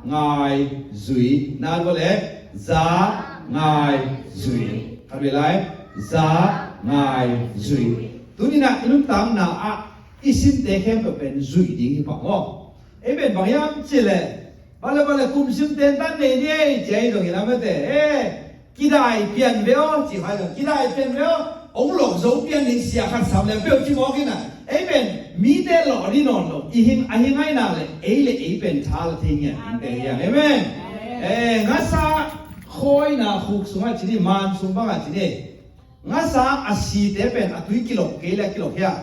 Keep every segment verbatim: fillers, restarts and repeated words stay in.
ngai zui. Na vua le, za ngai zui. Khat vei lai, za ngai zui. Tuni-in ah i nuntakna ah i simte khempeuh pen zui ding hi pah maw? Ei pen bang hiam cih leh, bale bale kum sim tentan nei ni ei ci a hi zongin a mate, eh, kidai pian ve aw ci, hai zong kidai pian ve aw, hong lawh zo pian ding sia khat sam leh peuh ci mawk in a. Ei pen mite lawh ding nawn lo, i hing a hing aina le ei le ei pen tha la thei ngiat dingte hi hang. Amen. Eh, ngasa khawina khuk sungah ci ni, man sung bangah ci ni. Ngasa a site pen a tui kilok kei le kilok hia?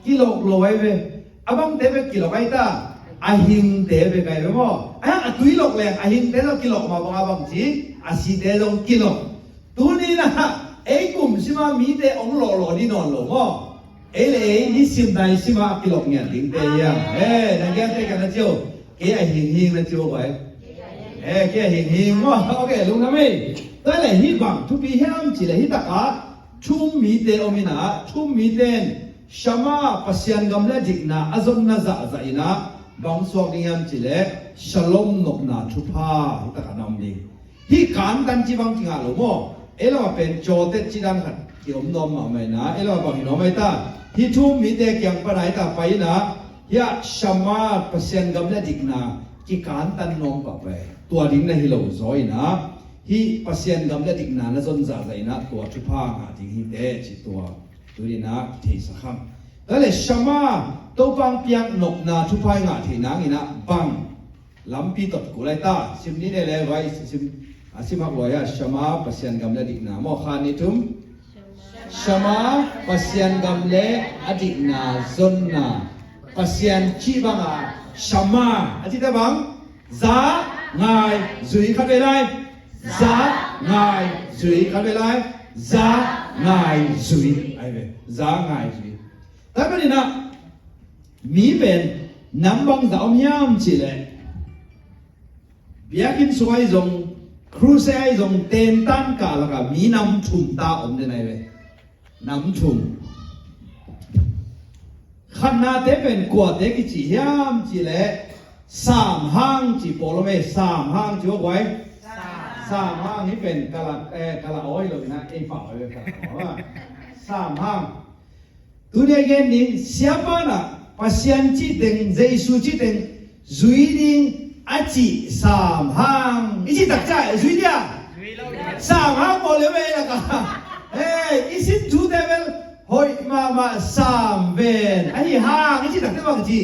Kilok lo ai ve. A bangte bek kilok ai ta, a hingte bek ai ve maw? A, a tui lok leng a hingte zong kilok mah bang a bang ci, a site zong kilok. Tuni-in ah ei kum sima mite hong lawh lawh ding nawn lo maw? Ei le ei nisim naisim a kilok ngiat dingte hi hang. Eh, na giate ka na cio. Kei a hing hing na cio koi. Eh, kei a hing hing maw? Ok, lungdam ei. Tua le hih bang thupi hiam cih leh hih takah thu-um mite om in ah, thu-um mite in Shama, Pasian gam le dikna a zonna zahzah in ah bang suak ding hiam cih leh Shalom nopna thupha hih takah na om ding. Hih kantan ci bang kingah lo maw? Ei lamah pen cawtet ci dan khat kiom nuam mahmah in ah, ei lamah bang hi nuam ai ta? Hih thu-um mite kiang pan a hi ta pai in ah, hih ah Shama, Pasian gam le dikna kikantan nuam pah pai. Tua ding na hi lo zaw in ah, hih Pasian gam le dikna na zon zahzah in ah tua thupha ngah ding hi teh ci tua tuni-in ah kitheisak hang. Tua le Shama, Topa hong piak nopna thupha i ngah theih nangin ah bang lampi tot kul ai ta? Sim ni ne le vai, sim, a sim hak luai ah, Shama, Pasian gam le dikna maw? Khat, nih, thum. Shama, Pasian gam le a dikna zonna. Pasian cih bangah Shama a cihte bang? Za ngai zui. Khat vei lai. Za ngai zui. Khat vei lai. Za ngai zui. Ai ve. Za ngai zui. Tua panin ah mi pen nam bangzah om hiam cih leh, biakinn sung ahi zong, crusade ahi zong, tentan kah lakah mi nam thum ta om den ahi ve. Nam thum. Khatnate pen kuate kici hiam cih leh, Samhang ci pawl om e. Samhang ci aw guai. Samhang hi pen kala, eh, kala aw hi lo in ah, ei pau ahi ve, kala aw. Samhang. Tuni a gen ding, siapa in ah Pasian cih teng, Jesu cih teng zui ding a cih Samhang i cih tak ciang zui dia? Samhang pawl leh mei lakah, eh, i sin thute bel hoih mahmah sam ven. Ahi hang i cih tak ciang bang ci?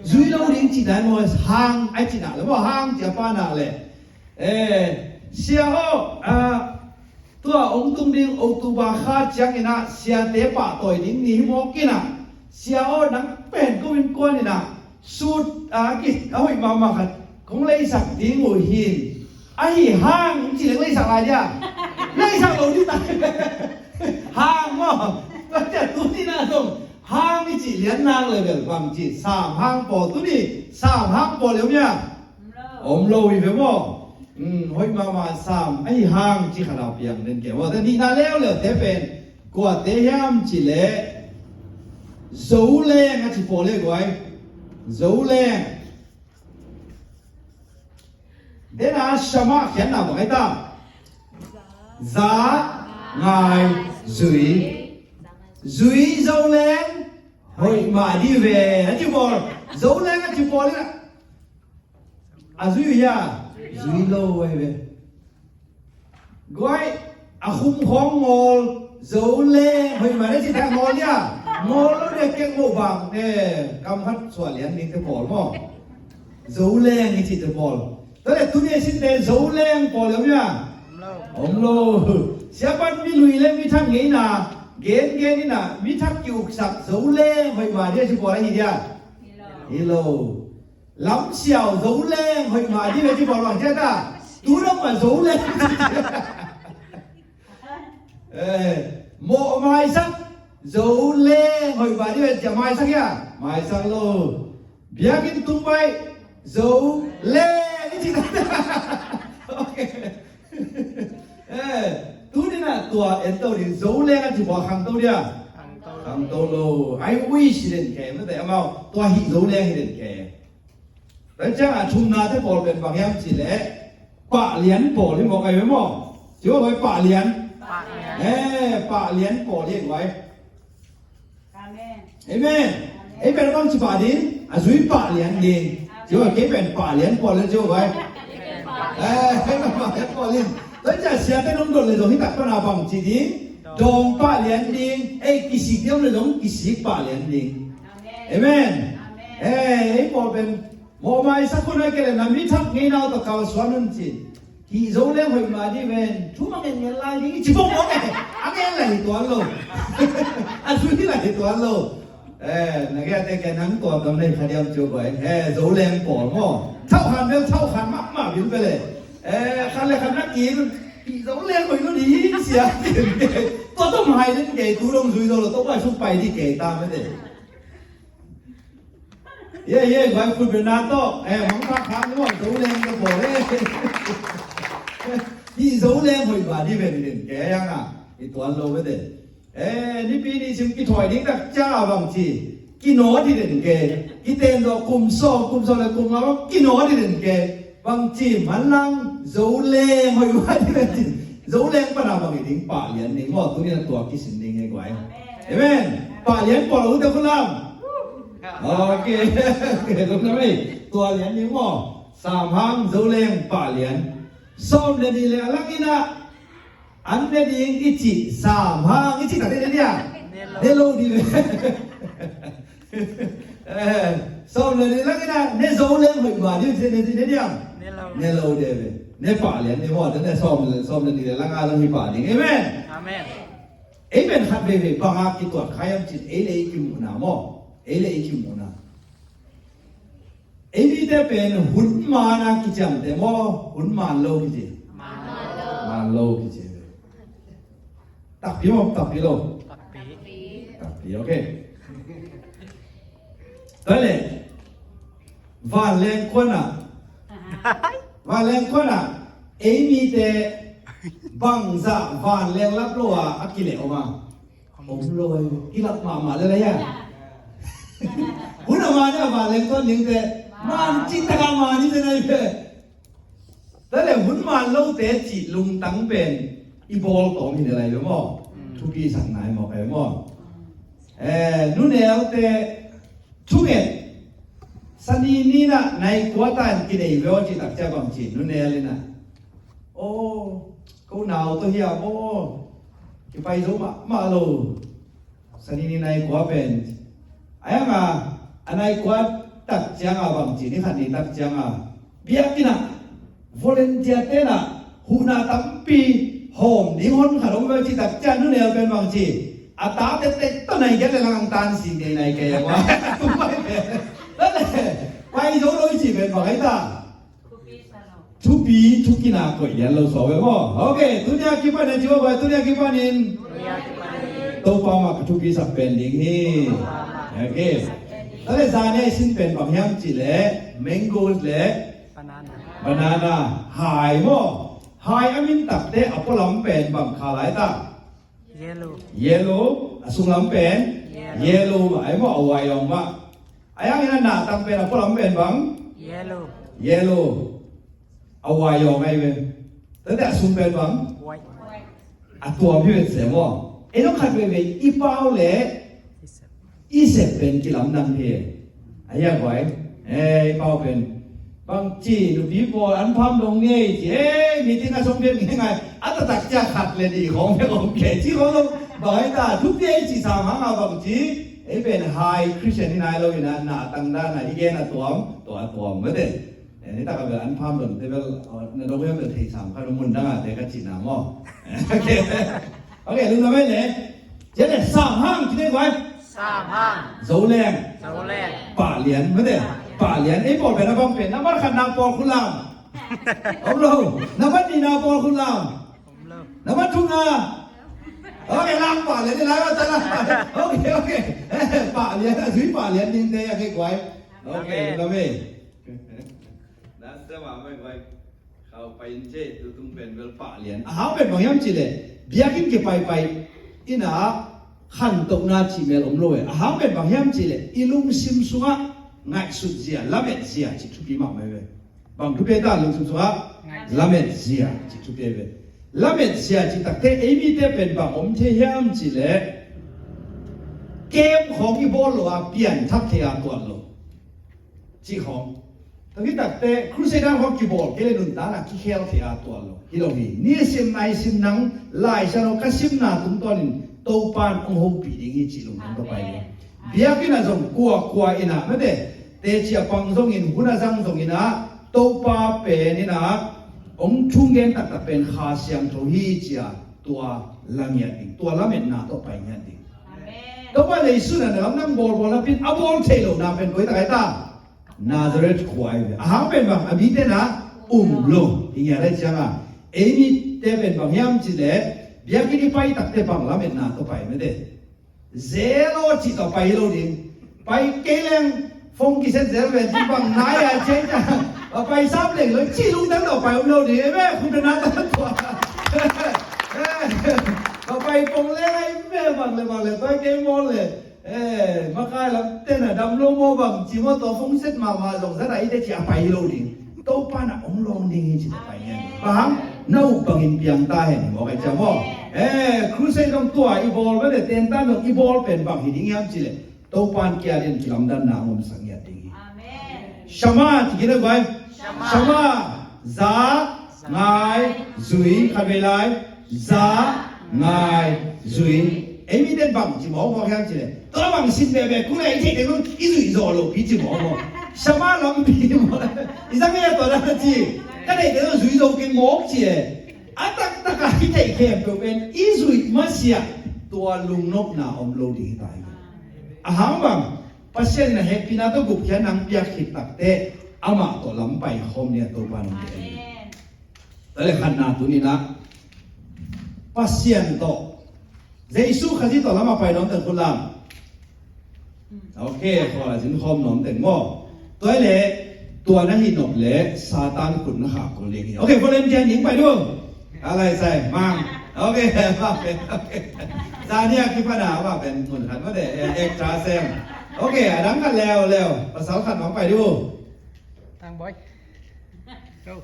Zui lo ding cih dan maw? Hang ai cih nak le maw? Hang cih a pa nak le. Eh, sia aw, ah, tua hong tung ding October kha ciangin ah siate pahtawi ding ni hi mawk in ah, sia aw, nang pen ko innkuan in ah suit, ah, ki, a hoih mahmah khat kong leisak ding uh hi. Ahi hang cih leng leisak lai dia? Leisak lo ding ta. Hang maw? Tua ciang tuni in ah zong hang i cih lian nak le bel bang ci? Samhang pawl. Tuni Samhang pawl le om hia? Om lo hi ve maw? Hmm, hoih mahmah sam ahi hang ci khat a piang den ke maw? Tua nihna leuleu te pen kuate hiam cih leh, Zoleng a ci pawl le guai. Zoleng. Dena Shama khiatna bang ai ta? Za ngai zui. Zui Zoleng hoih mah dih ve a ci pawl. Zoleng a ci pawl in ah a zui uh hia? Zui lo ahi ve. Guai, a khum khawng ngawl, Zoleng hoih mah dih ci ta ngawl hia? Ngawl lo dih, kek moh bang ne, kam khat suah lian ding te pawl maw? Zoleng i cihte pawl. Tua le tuni a sinte Zoleng pawl le om hia? Om lo. Siapan mi lui le mi thak ngeina gengen in ah mi thak ki-uksak Zoleng hoih mah dih a ci pawl ahi dia? Hi lo. Lamsiau Zoleng hoih mah dih ve ci pawl bang ci a ta? Tu dong mah Zoleng. Eh, mawh maisak Zoleng hoih mah dih ve ci a maisak hia? Maisak lo. Biakinn tung baih Zoleng i ci ta. Ok. Eh, tuni in ah tua en to ding, Zoleng a ci pawl khangto dia? Khangto lo. I wish hi den ke, mate amau tua hih Zoleng hi den ke. Tua ciangah thumnate pawl pen bang hiam cih leh pahlian pawl hi mawk ahi ve maw? Ci mawk ahi pahlian. Pahlian. Eh, pahlian pawl hi guai. Amen. Amen. Ei pen bang ci pah ding, a zui pahlian ding. Ci mawk ahi kei pen pahlian pawl hi ci mawk ahi. Eh, hei pahlian pawl hi. Tua ciang siate nong dot leh zong hi tak pan a bang ci ding. Dawng pahlian ding. Ei kisik ding om leh zong kisik pahlian ding. Amen. Amen. Eh, ei pawl pen mawhmai sak hun a kei leh na mi thak ngei nau tawh kalsuan un ci. Hih Zoleng hoih mah dih ven, thu mah ngen ngen lai ding, ci bawk bawk e. A ngen lai hi tuan lo. A zui lai hi tuan lo. Eh, na gei a te kei nang tuan dam nei kha diam ci uh guai. Eh, Zoleng pawl maw. Thauh khan bel, thauh khan mahmah bil bel e. Eh, khan le khan na kil, hih Zoleng hoih lo dih sia. Tua tom hai den kei, tu dong zui zo lo, tua pai suk pai dih kei ta mah de. Ye, ye, guai khut bia na tawh. Eh, mangkha kha nuam Zoleng ka pawl e. Hih Zoleng hoih ba dih ven den ke yang a. I tuan lo ve de. Eh, nipi ni sim kithawi ding tak cia bang ci. Kinaw dih den ke. Kiten zaw kum sawm, kum sawm le kum nga bang kinaw dih den ke. Bang ci, man lang Zoleng hoih ba dih ven ci. Zoleng pan a bang i ding pahlian ding maw, tuni na tua kisin ding he guai. Amen. Pahlian pawl uh te khut lam. Ok. Ok, lungdam ei. Tua lian ding maw. Sam hang Zoleng pahlian. Sawm le nih le a lang in a, an ne ding i cih sam hang i cih tak ding ne ding a. Ne lo ding. Eh, sawm le nih lang in a, ne Zoleng hoih ba ding ci ne ding ne ding a. Ne lo. Ne lo ding ve. Ne pahlian ding maw, ne sawm le, sawm le nih le lang a lang hi pah ding. Amen. Amen. Ei pen khat veve bang a kituat kha hiam cin, ei le ei kimuhna maw? Ei le ei kimuhna. Ei mite pen hun man a kiciamte maw, hun man lo kici? Man lo kici. Takpi maw, takpi lo? Takpi. Takpi, ok. Tua le, vanleng kuan ah, vanleng kuan ah, ei mite bangzah vanleng lap lo a, a kileh om a. Om lo, kilap mahmah lel a hia. Hun a man a vanleng kuan dingte, man cih tak a man hi te nai ve. Tua le hun man lote cih lungtang pen i bawl tawm hi te lai ve maw. Thupi sak nai maw kai maw. Eh, nunelte thunget, sani ni na nai kua tan kinei ve aw cih tak cia bang ci, nunel in a. Aw, ko nau tawh hi a maw, kipai zo mahmah lo. Sani ni nai kua pen. A yang a, a nai kua tak ciang a bang ci, ni khat ni tak ciang a. Biakinn ah, volunteer te na, huhna tampi, hawm ding hon khat om ve ci tak ciang nunel pen bang ci. A ta tek tek tawh nai giat le lang tan si ngei nai kei a ma. Pai zo lo i ci pen bang ai ta. Thupi, thupi na koih lian lo saw ve maw. Ok, tuni a kipan in ci maw bai, tuni a kipan in. Topa mah ka thupi sak pen ding hi. Ok. Tua le zan a i sin pen bang hiam cih leh mangoes le banana hai maw. Hai a min takte a pualam pen bang kha lai ta. Yellow. Yellow, a sunglam pen. Yellow. Yellow mah, ai maw a wai awng mah. A yang in a na tang pen a pualam pen bang. Yellow. Yellow. A wai awng ai ve. Tate a sung pen bang. White. A tuam hi ve se maw. Ei nong khat veve i pau le i sep pen kilamdang hi. A hia guai. Eh, i pau pen. Bang ci, nupi pawl an pham dong ngei ci. Eh, meeting a song pian ngei ngai. A taktak cia khat le di khong pe om kei ci khong lo. Bang ai ta, thupi ei ci sam hang a bang ci. Ei pen hai Christian hi nai lo in a, na tang dan a, i gen a tuam, tua a tuam mate. Eh, ni tak a bel an pham dong te bel, na dong bel thei sam khat mun dang a te ka ci na maw. Ok. Ok, lungdam ei le. Cia le sam hang ci dei guai. Sam hang. Zoleng. Zoleng. Pahlian, mate. Pahlian. Ei pawl pen a bang pen. Nambat khat na pawl khut lam. Om lo. Nambat ni na pawl khut lam. Om lo. Nambat thum na. Ok, lam pahlian ni lai ta la. Ok, ok. Pahlian, a zui pahlian ding te a kei guai. Ok, lungdam ei. Na sa ma mai guai. Khau pai in ce, tutung pen bel pahlian. A hang pen bang hiam cih leh, biakinn kipaipai in a khantohna cih mel om lo e. A hang pen bang hiam cih leh, i lungsim sungah ngaihsut zia, lamet zia cih thupi mahmah ve. Bang thupi ta lungsim sungah? Lamet zia cih thupi ve. Lamet zia cih takte ei mite pen bang om thei hiam cih leh, kem khawng i bawl lo a pianthak thei a tuan lo cih khawng. Tua hi takte crusade khawng kibawl kei le nuntakna kikhel thei a tuan lo hi lo hi. Nisim naisim nang Lai Siangtho ka simna tungtawnin Topa'n hong hopih ding hi cih lungdam tawh pai ding. Biakinn ah zong kua kua in ah mate, teci a pang zongin, hun a zang zongin ah, Topa pen in ah hong thungen taktak pen Kha Siangtho hi ci-a tua la ngiat ding, tua lametna tawh pai ngiat ding. Topa Jesu in ah na lam nang bawlbawl napin a bawl theih lohna pen koi tak ai ta? Nazareth khua ahi ve. A hang pen bang a mite na um lo hi ngiat ai ciang a, ei mite pen bang hiam cih leh, biakinn i pai takte bang lametna tawh pai mate? Zelo cih tawh pai hi lo ding. Pai kei leng phone kiset zel ve cih bang nai a ciai ciang. A pai sam leng lo cih lungdam tawh pai om lo ding. Amen. Khut na ta tua. A pai pong leng ai ve bang le bang le pai kei maw le. Eh, makai lam tena dam lo maw bang ci maw tua phone set mahmah zong zat a i te ci a pai hi lo ding. Topa na ong lawng ding hi ci ta pai ngiat. Bang hang na up bangin piang ta hen maw kai ciang maw. Eh, crusade dong tua i bawl ve le tentan dong i bawl pen bang hi ding hiam cih leh, Topa'n kia den kilamdanna a ngomsak ngiat ding hi. Shama ci kina guai. Shama. Za, ngai, zui, khat vei lai. Za, ngai, zui. Ei miten bang ci mawkmawk hiam cih leh, tua bang sin bebe kul ei theih teng i zui zaw lo pi ci mawkmawk. Shama lampi maw. I zang e tua dan a ci. Ka theih teng zui zo keng mawk ci e. A taktak a i theih khempeuh pen i zuih masiah tua lungnopna om lo ding hi ta hi. A hang bang, Pasian in a hehpihna tawh gupkhiatna hong piak khit takte amah tawh lam pai khawm ding a Topa nong deih ahi. Tua leh khatna tuni-in ah Pasian tawh Jesu Khazih tawh lam a pai nuam teng khut lam. Ok, khua la zin khawm nuam teng maw. Tua leh tua na hih nop leh Satan khut na khak kul ding hi. Ok, volunteer ning pai ding. A lai sai mang. Ok, ok, ok. Zani a kipan a va pen mun khat maw de, eh, extra sem. Ok, a dang khat leuleu. Pasal khat mang pai ding. Tang boy. Go.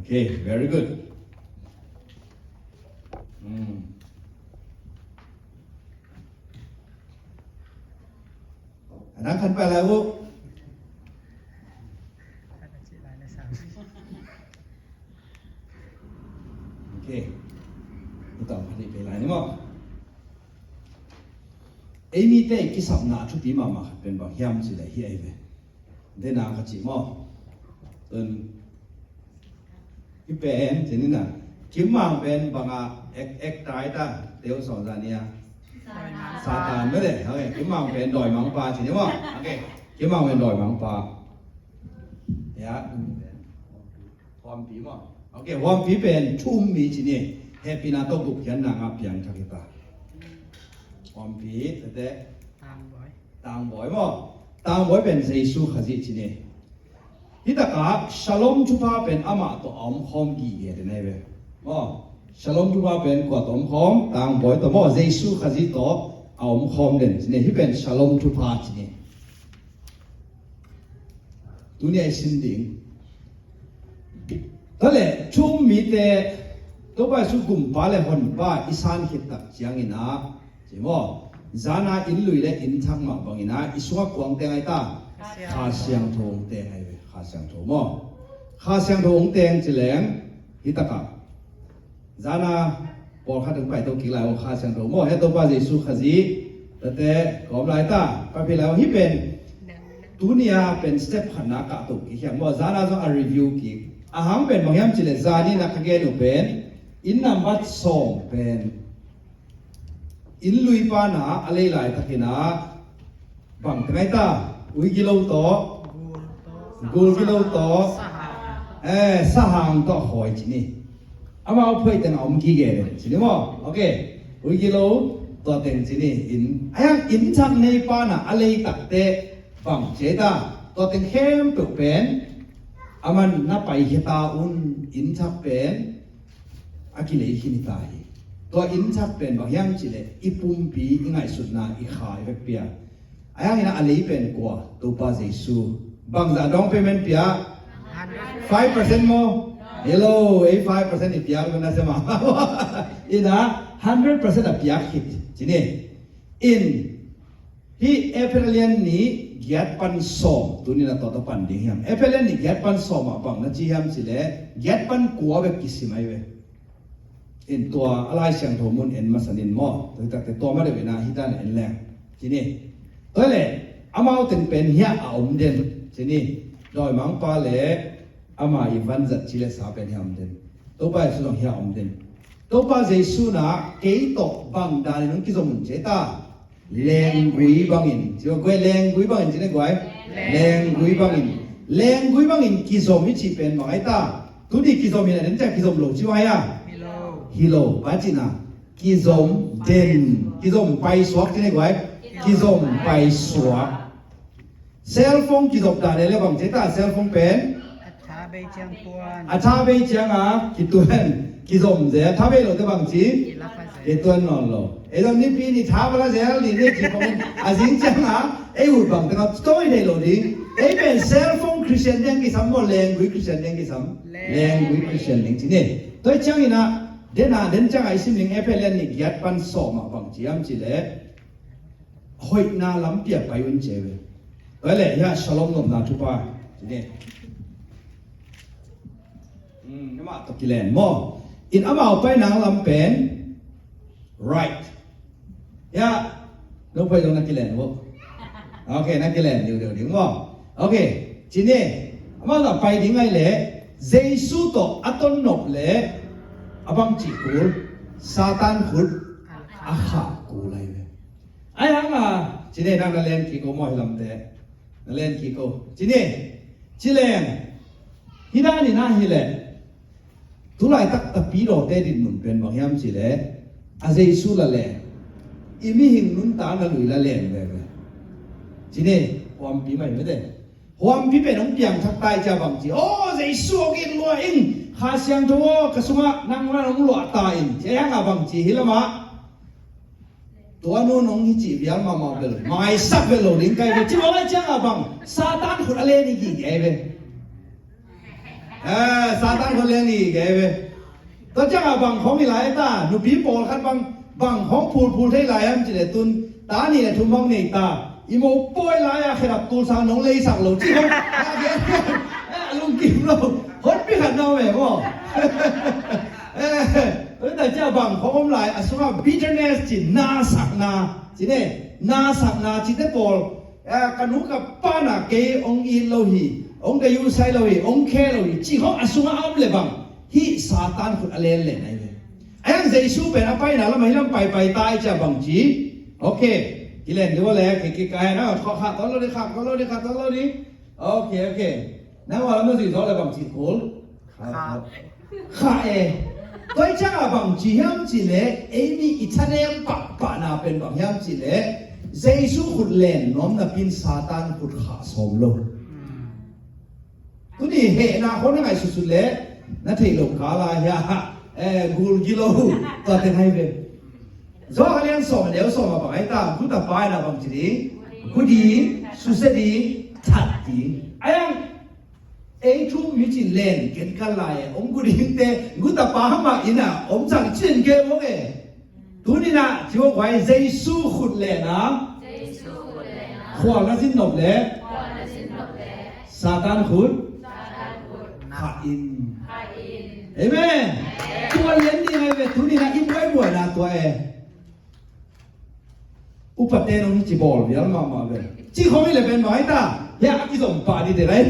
Okay, very good. Hmm. A dang khat pai lai uh. Okay. Utaw khat pai lai ni maw. Ei mite kisapna a thupi mahmah khat pen bang hiam cih leh hi ahi ve. Dena ka cih maw. Tun hih pen, cih ni na. Kim Mang pen bang a ek, ek tai ta, teu sawng zan nia. Satan mah de. Okay, Kim Mang pen dawimangpa cih ni maw. Okay, Kim Mang pen dawimangpa. Ya. Huampi maw. Ok, huampi pen thu um mi cih ni. Hehpihna tawh gupkhiatna ngah piangthak hi ta. Huampi, tete. Tangbawi. Tangbawi maw. Tangbawi pen Jesu Khazih cih ni. Hih takah Shalom thupha pen amah tawh a omkhawm gige den ahi ve. Maw. Shalom thupha pen kua tawh omkhawm, Tangbawi tawh maw. Jesu Khazih tawh a omkhawm den cih ni. Hih pen Shalom thupha cih ni. Tuni a i sin ding. Tua leh thu um mite, Topa Jesu gumpa le honpa i san khit tak ciangin ah, ci maw, zana inn lui le inn thak mah bangin ah i sungah kua hong teng ahi ta? Kha Siangtho hong teng ahi ve. Kha Siangtho maw. Kha Siangtho hong teng ci leng, hih takah zana pawlkhat hong paito kik lai uh, Kha Siangtho maw, hih Topa Jesu Khazih, tate, kawm lai ta, paipih lai uh, hih pen tuni a pen step khatna kah to kik hiam maw, zana zong a review kik. A hang pen bang hiam cih leh zani na ka gen uh pen, inn nambat sawm pen inn lui pan ah a lei laitakin ah bang teng ahi ta? Ui gilo tawh, gul gilo tawh, eh, sahang tawh a khawi cih ni. Amau phoih teng a om gige den cih ni maw. Ok. Ui gilo tua teng cih ni. Inn, a hiang inn thak nei pan ah a lei takte bang ci ahi ta? Tua teng khempeuh pen aman na paikhia ta un. Inn thak pen a kilei khin hi ta hi. Tua inn thak pen bang hiam cih leh i pumpi, i ngaihsutna, i kha, i vekpi a A hang ina a lei pen kua? Topa Jesu. Bangzah down payment pia? Five percent maw? Hello, ei five percent i piak na sema. Ina hundred percent a piak khit. Cini. In, hih Efesa lian nih giat pan sawm, tuni na tawh pan ding hiam? Efesa lian nih giat pan sawm ah bang na ci hiam cileh giat pan kua bek kisim ai ve. In tua a Lai Siangtho mun en masa nin maw? Tua hi takte tua ma deuh ina hi dan en leng. Cini. Tua le amau teng pen hiah a om den. Cini. Dawimangpa le ama i vanzat ci le sa pen hiah om den. Topa Jesu zong hiah om den. Topa Jesu na kei tawh bang danin hong kizom un ci ta. Lenggui bangin. Ci guai lenggui bangin ci ne guai. Lenggui bangin. Lenggui bangin kizom i ci pen bang ai ta. Tuni kizom hi na den ciang kizom lo ci bang ai a. Hi lo. Hi lo. Ba ci na. Kizom den. Kizom paisuak ci ne guai. Kizom paisuak. Cellphone kizop dan e le bang ci ta cellphone pen. A tha bei ciang tuan. A tha bei ciang a kituan. Kizom ze a tha bei lo te bang ci. Kituan nawn lo. Ei zong nipi ni tha bala zel ni ni ci kong a zing ciang a ei ut bang tengah tawh i nei lo ding. Ei pen cellphone Christian ding kisam maw lenggui Christian ding kisam. Lenggui Christian ding ci ni. Tua ciang ina den a den ciang a i sim ning Efesa lian nih giat pan sawm ah bang ci am ci le. Hoihna lampi a pai un ci ve. Tua le hiah shalom nopna thupha ci ni. Hmm, amah tawh kilen maw? In amau paina lam pen right. Hiah no pai dong na kilen maw? Okay, na kilen diu diu ding maw? Okay, ci ni. Amau tawh pai ding ai le Jesu tawh a ton nop le a bang ci kul Satan khut a khah kul ai ve. Ai hang a, ci ne nang na len kiko maw hi lamte. Na len kiko. Ci ne, ci leng. Hi dan in ah hi leh. Tulaitak tapidawte dit mun pen bang hiam ci leh. A Jesu la len. I mihing nuntakna lui la len veve. Ci ne, huampi mai mete. Huampi pen hong piangthak tai cia bang ci. Aw, Jesu hong it lua in. Kha Siangtho aw, ka sungah nang hong luah ta in. Ci ai hang a bang ci hi lamah. Tua nu nong hi cih vial mahmah bel maisak bel lo ding kai ve. Ci mawk ai ciang a bang Satan khut a len i gige ai ve. Eh, Satan khut len i gige ai ve. Tua ciang a bang khong i lai ta nupi pawlkhat bang bang khong phulphul thei lai am ci le tun ta ni le thum bang nei ta i mo pawi lai a khedap tulsa nong leisak lo ci khong a lungkim lo. Honpi khat na om e maw? Eh, tua cia bang khong om lai a sungah bitterness ci nasakna ci ne nasakna ci te pawl, eh, ka nu ka pa na kei ong it lo hi, ong ka yusai lo hi, ong khe lo hi ci khong a sungah a om le bang hih Satan khut a len len ai ve. Ai ang Jesu pen a paina lam a hi lam paipai ta ai cia bang ci. Okay, kilen dua le kei kei kai na kha kha tolo di kha tolo di kha tolo di. Okay, okay. Na wa lam na zui zo le bang ci kul. Kha. Kha e. Tua i ciang a bang ci hiam ci le, ei mi i thanem pahpahna pen bang hiam ci le, Jesu khut len nuam napi in Satan khut khah sawm lo. Tuni hehna khon na ngaihsutsut le, na theih lo kal a hia, eh, gul gi lo, tua teng hai ve. Zawh a lian sawm a neu sawm a bang ai ta, guta pai na bang ci ding, gu ding, susia ding, that ding. Ai ang, Ei thu mi cin len ken kal lai e, ong gu ding te, gu ta pa hama ina, om cang cin ke mong e. Tuni na, ci wong wai, Jesu khut len a. Khual na zin nop le. Satan khut. Kha in. Amen. Tua lian ding ai ve, tuni na, i buai buai na tua e. Upate nong ci bawl vial mahmah ve. Ci khong i le pen mai ta. Hia a kizom pah dite lai.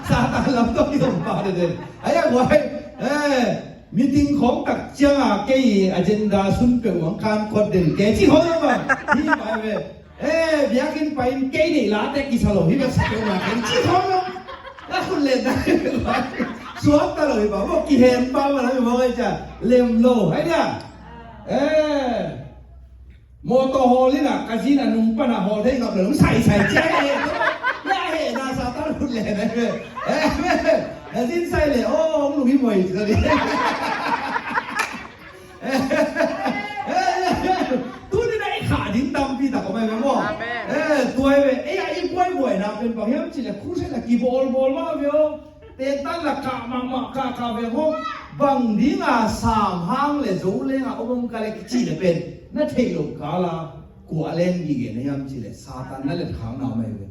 Satan lam tawh kizom pah dite. Ai a guai. Eh, meeting khong tak ciang a kei agenda sun peuh mong kan khuat den ke. Ci khong i le bang. Hi mai ve. Eh, biakinn pai in kei nei la te kisa lo hi ve sa peuh ma ken. Ci khong i le. La khun le da. Suak ta lo hi ba. Mo kihen pa ma la hi mo ai ca. Lem lo. Hai dia. Eh. Motor hawl in a, ka zin a nung pan a hawl thei ngap le nung sai sai cia he. Ya he na Satan hun le na he. Na zin sai le, oh, hong lung hi moi ci ta di. Tuni na i kha ding tampi ta ko mai mo. Amen. Eh, tua i Bang hiam cih leh crusade la kibawlbawl mah ve aw. Tetan la kah mahmah, kah kah ve aw. Bang dinga sam hang le zo lenga om om ka le kici le pen na theih loh kala kua a leng gige na hiam cih leh Satan na let khak na om ahi ve.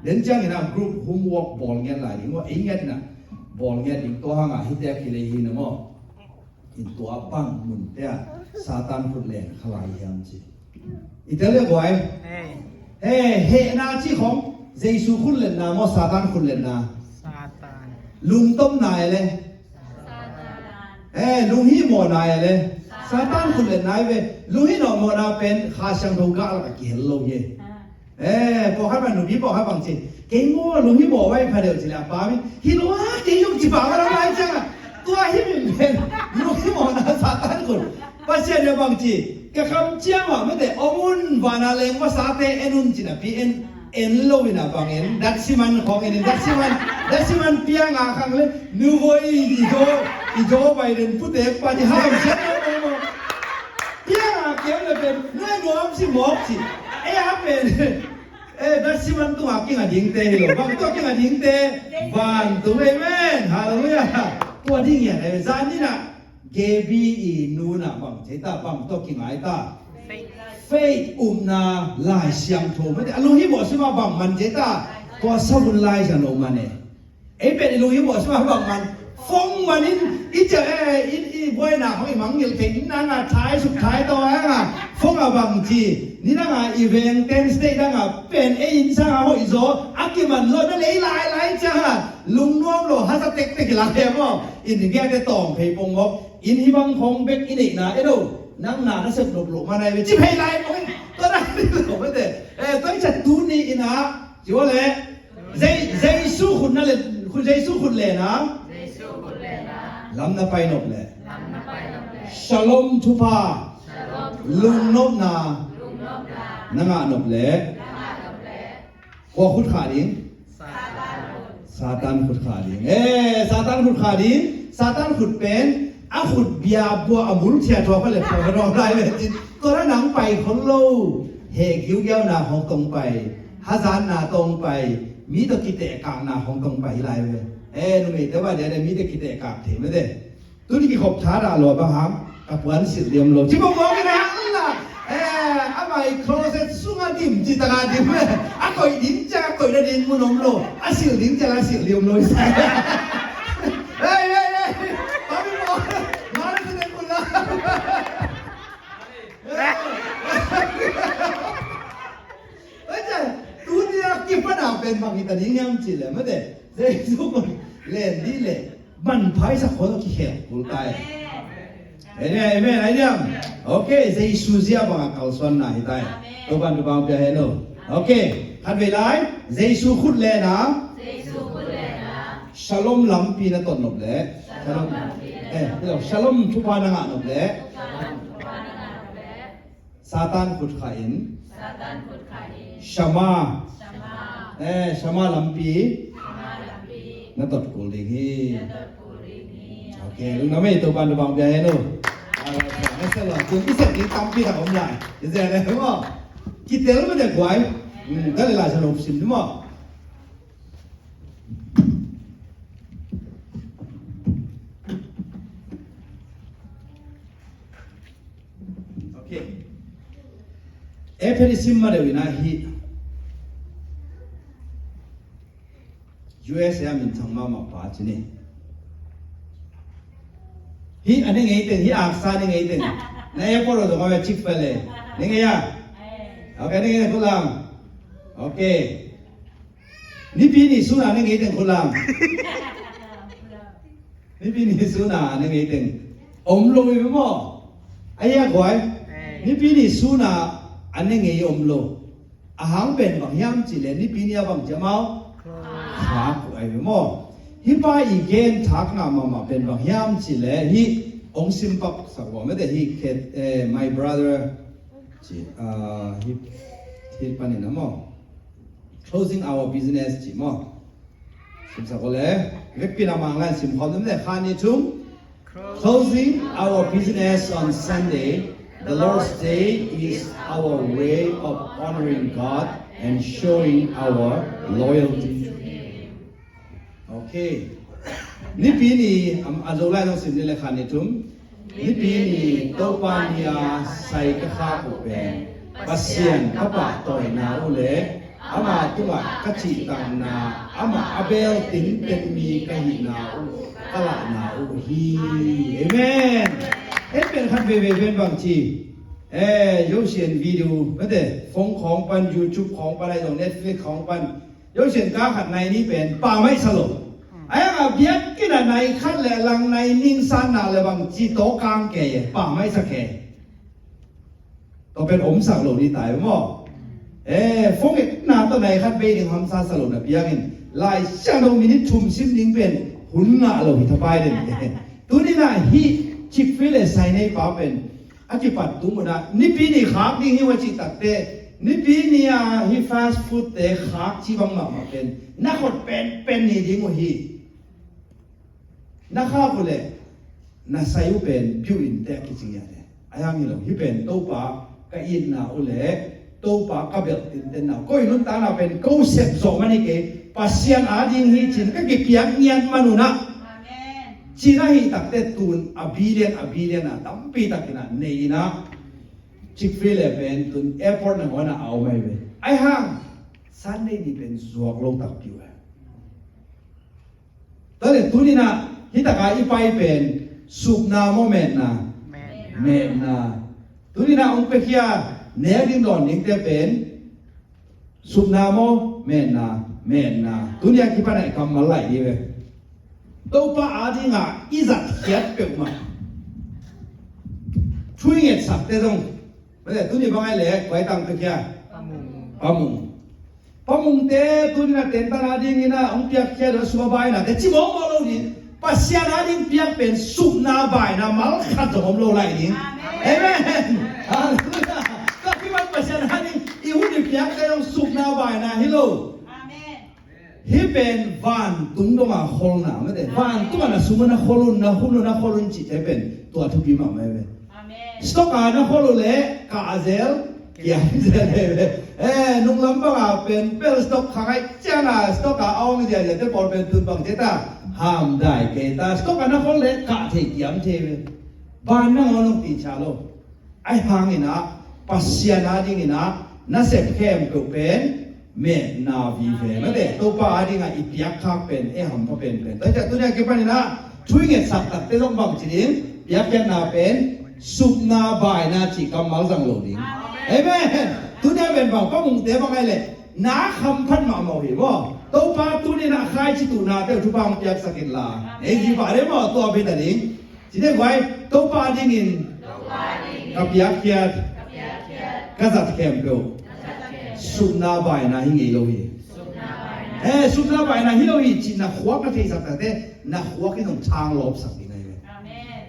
Den ciangin a group homework bawl ngiat lai ding aw, ei ngiat in a bawl ngiat ding, tua hanga hite a kilei hi na maw. In tua bang munte ah Satan khut len kha lai hiam ci. I tel le guai. He, hehna ci khong Jesu khut lenna maw, Satan khut lenna? Satan. Lungtomna e le. Satan. He, lunghimawhna e le. Satan khut lenna e ve. Lunghimawhna pen Kha Siangtho gah lak a kihel lo hi. Eh, pawlkhat bang, nupi pawlkhat bang ci, kei maw lunghimawh vai pha deuh ci leh a pa mi, hi lo a, kei zong ci pah va lo lai ciang a, tua hi min pen lunghimawhna Satan khut. Pasian in a bang ci, ka kam ciang mah mete om un, vana leng vasate en un ci napi en, en lo in a bang en, datsi man khawng en in, datsi man, datsi man piang a khang le, nu voi i zo, i zo bai den putek pa ci ham sian lo lo lo. Piang a kiam le pen, nu e nuam si mawk ci, e a pen. Eh, datsi man tungah kinga dingte hi lo. Bang tawh kinga dingte? Vantung, amen. Halleluiah. Tua ding hian, eh, zan ni na. Gaby i nu na bang ci ta, bang tawh kinga ta? Faith. Faith, upna, Lai Siangtho. Mete, a lunghimawh sim a bang man ci ta? Tua sabun lai sa no man e. Ei pen i lunghimawh sim a bang man, phone man in, i cia, eh, i, i buaina khong i mangngilh thei in nanga thai suk thai tawh anga, phone a bang ci, ni nanga i veng ten state danga pen ei inn sanga hoih zaw a kiman lo na lei lai lai cianga, lungnuam lo hasa tektek i la he maw, in i biakte tawng phei pong mawk, in hi bang khong bek i neihna e lo, nang na na sep nop lo manai ve ci phei lai pong in, tua na lo mete, eh, tua i cia tuni in a, ci ua le, Jei-, Jesu khut na le, khut, Jesu khut le na. Jesu khut le na. Lam na pai nop le. Lam na pai nop le. Shalom thupha. Shalom thupha. Lungnopna. Lungnopna. Na ngah nop le. Na ngah nop le. Kua khut kha ding? Satan khut. Satan khut kha ding. Eh, Satan khut kha ding. Satan khut pen. A khut bia bua a mul thia thua kha le thua kha dong lai le cin. Tua na nang pai khol lo. He giugiau na hong tong pai. Hazatna tawh hong pai, mi tawh kitehkakna hong tawh hong pai hi lai ve. Eh, numeite va dia dia mi tawh kitehkak thei mete. Tuni kikhop tha dah lua bang hang, ka puan silh liam lo. Ci bawng bawng in a hang la. Eh, amah i closet sung a dim, ci tang a dim. A koih ding ciang, a koih na ding mun om lo. A silh ding ciang, a silh liam lo. Hei, hei, hei. Papi bawng. Mara sa ding mun la. Tua ciang, tuni a kipan a pen bang hi ta ding hiam cih leh, mate, Jesu khut len dih leh, manpha i sak khawng tawh kikhel kul ta e. Amen, amen, amen. Ok, Jesu zia bang a kalsuanna hi ta e. Topa'n thupha pia hen aw. Ok, khat vei lai, Jesu khut len a. Jesu khut len a. Shalom lampi na tot nop leh. Shalom lampi na tot nop leh. Eh, Shalom thupha na ngah nop leh. Shalom thupha na ngah nop leh. Satan khut kha in. Satan khut kha in. Shama. Shama. Eh, Shama lampi. Shama lampi. Na tot kul ding hi. Na tot kul ding hi. Ok, lungdam ei, Topa'n thupha pia hen aw. Amen. Tung i sep ding tampi tak om lai. I zia le maw. Kitel mah dek guai. Hmm, dah le lai sa lom sim ni maw. Ok. Ephesus sim ma deuh in a hih. U S A a minthang mahmah pa ci ni. Hih a ne ngei teng, hih aksa ne ngei teng. Na airport ah zong a ve Chick-fil-A. Ne ngei a? Ok, ne ngei teng khut lam. Ok. Nipi ni suna ne ngei teng khut lam. Nipi ni suna ne ngei teng. Om lo i maw. Ai a guai. Nipi ni suna a ne ngei om lo. A hang pen bang hiam cih leh nipi ni a bang ci a mau. Khak uh ai ve maw. Hih pa i gen thak ngah mahmah pen bang hiam cih leh hih ong sim pak sak uh a mate hih khet, eh, my brother ci, ah, hih, hih panin a maw. Closing our business ci maw. Sim sak uh le. Vekpi na mang lan sim khawm lam le khan ni thum. Closing our business on Sunday, the Lord's Day, is our way of honoring God and showing our loyalty to Him. Okay. Nipi ni, am, a zo lai zong sim ni le khan ni thum. Nipi ni Topa ni-a sai ka khak uh pen Pasian ka pahtawina uh le ama tungah ka cihtakna, amah a beel tinten mi ka hihna uh ka lahna uh hi. Amen. En pen khat veve pen bang ci. Eh, Yosian video, mate, phone khawng pan, YouTube khawng pan, ai zong Netflix khawng pan. Yosian ka khat nai ni pen pa maisa lo. Ai ang a biak kina nai khat le lang nai ning san na le bang ci to kang ke ye, pa maisa ke. To pen om sak lo ni tai maw. Eh, phone et na to nai khat bei ding hamsa sa lo na biak in. Lai siang lo minute thum sim ding pen hun ngah lo hi thapai den. Tuni na hi Chick-fil-A sai nei pa pen a kipat tung uh na, nipi ni khak ding hi uh a cih takte, nipi ni a hi fast food te khak ci bang mahmah pen, na khot penpen ni ding uh hi. Na khak uh leh, na sai uh pen piu in te a kicing ia te. A yang hi lo, hi pen Topa ka itna uh leh, Topa ka belh tintenna uh. Koi nuntakna pen ko sep zawh man hi kei, Pasian a ding hi cin ka kipiak ngiat man uh na. Amen. Cina hi takte tun a billion, a billion a tampi takin a nei in a Chick-fil-A pen tun airport na huan a au mai ve. Ai hang, Sunday ni pen zuak lo takpi uh. Tale tuni na, hi taka i pai pen supna maw metna? Metna. Tuni na ong pekhia nek ding dawn dingte pen supna maw metna? Metna. Tuni a kipan a i kammal lai hi ve. Topa a dinga i zatkhiat peuhmah thu i ngetsakte zong, mate, tuni bang ai le kuai tang pekhia? Pamung. Pamung. Pamungte tuni na tentan a dingin a hong piakkhia deuh sum a baina te ci mawkmawk lo ding. Pasian a ding piak pen supna baina mal khat zong om lo lai ding. Amen. Halleluia. Ka kiman Pasian a ding i hun i piakte zong supna baina hi lo. Amen. Hi pen vantung donga kholna mate. Vantung a na sum a na khol un, na hun a na khol un cihte pen tua thupi mahmah hi ve. Stock a na khol uh leh kah zel, kiam zel hi ve. Eh, nunglam banga pen pel stock kha ngai cianga stock a awng ziazia te pawl pen tun bang te ta ham dai kei ta. Stock a na khol leh kah thei kiam thei ve. Ban na ngawn ong ti cha lo. Ai hangin a Pasian a dingin a na sep khempeuh pen metna vive mate, Topa a dinga i piakkhak pen e hampha penpen. Tua ciah tunia kipanin a thu i ngetsak takte zong bang ci ding? Piakkhiatna pen supna baina cih kammal zang lo ding. Amen. Tunia pen bang pamungte bang ai leh na khamphat mahmah uh hi maw? Topa tunin a khaici tuhnate uh thupha hong piaksak inla ei hi pah dei maw? Tua bit a ding. Ci dei guai, Topa dingin ka piakkhiat, ka zat khempeuh supna baina hi ngei lo hi. Eh, supna baina hi lo hi cih na khuak na theisak takte na khuak in hong thang lawpsak ding ahi ve. Amen.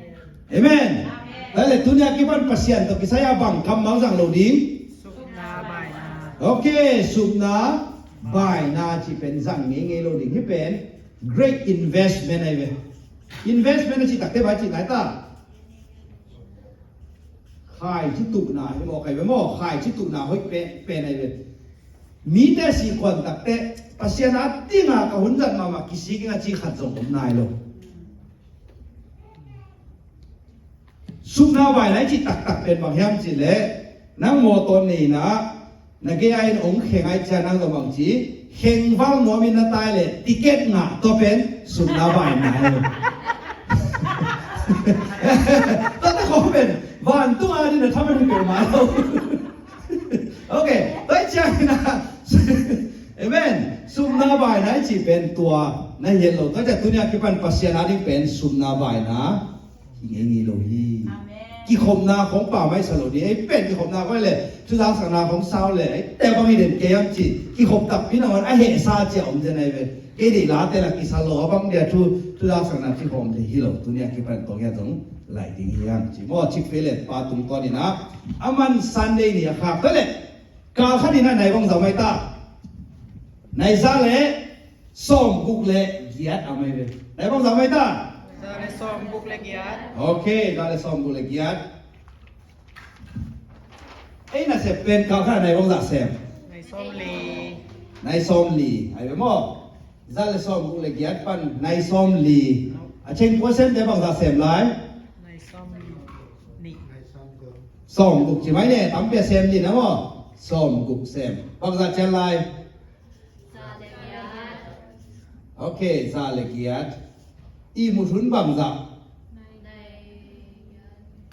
Amen. Tua le tunia kipan Pasian tawh kisai a bang kammal zang lo ding? Supna baina. Ok, supna baina cih pen zang ngei ngei lo ding. Hi pen great investment ahi ve. Investment a cih takte bang cih nai ta? Khaici tuhna hi maw, kai ve maw? Khaici tuhna hoih pen, pen ahi ve. Mite sih khuan takte Pasian a dinga ka hun zat mahmah kisik ing a cih khat zong om nai lo. Supna baina i cih taktak pen bang hiam cih leh nang mawtaw nei in a na gei a in ong kheng ai cia nang zong bang ci kheng val nuam in na tai leh ticket ngah tua pen supna baina hi. Tua te khawng pen vantung a ding na thaman hi peuhmah lo. Ok, tua ciangin a amen. Supna baina i cih pen tua na hian lo. Tua ciah tunia kipan Pasian a ding pen supna baina hi ngei ngei lo hi. Amen. Kikhopna khong pa mai sa lo ding. Ei pen kikhopna khong le thuzangsakna khong sau le ei te bang i den kei am ci kikhop takpi na hon a heh sa cia om den ai ve. Kei deih late la kisa lo a bang dia thu thuzangsakna ci khong te hi lo. Tunia kipan tong hia zong lai ding hi ang ci maw? Chick-fil-A pa tungtawn in a aman Sunday ni a khak ta le kal khat in a nai bang zau mai ta. Nai za le sawm guk le giat a mai ve. Nai bang zah mai ta? Za le sawm guk le giat. Ok, za le sawm guk le giat. Ei na sep pen kal khat a nai bang zah sem? Nai Sawmli. Nai sawmli. Ai ve maw? Za le sawmguk le giat pan nai sawmli. A cheng pua semte bangzah sem lai? Nai sawmli. Sawmguk ci mai ne, tampi a sem ni na maw? Sawmguk sem. Bangzah cian lai? Ok, za le giat. I mut hun bangzah?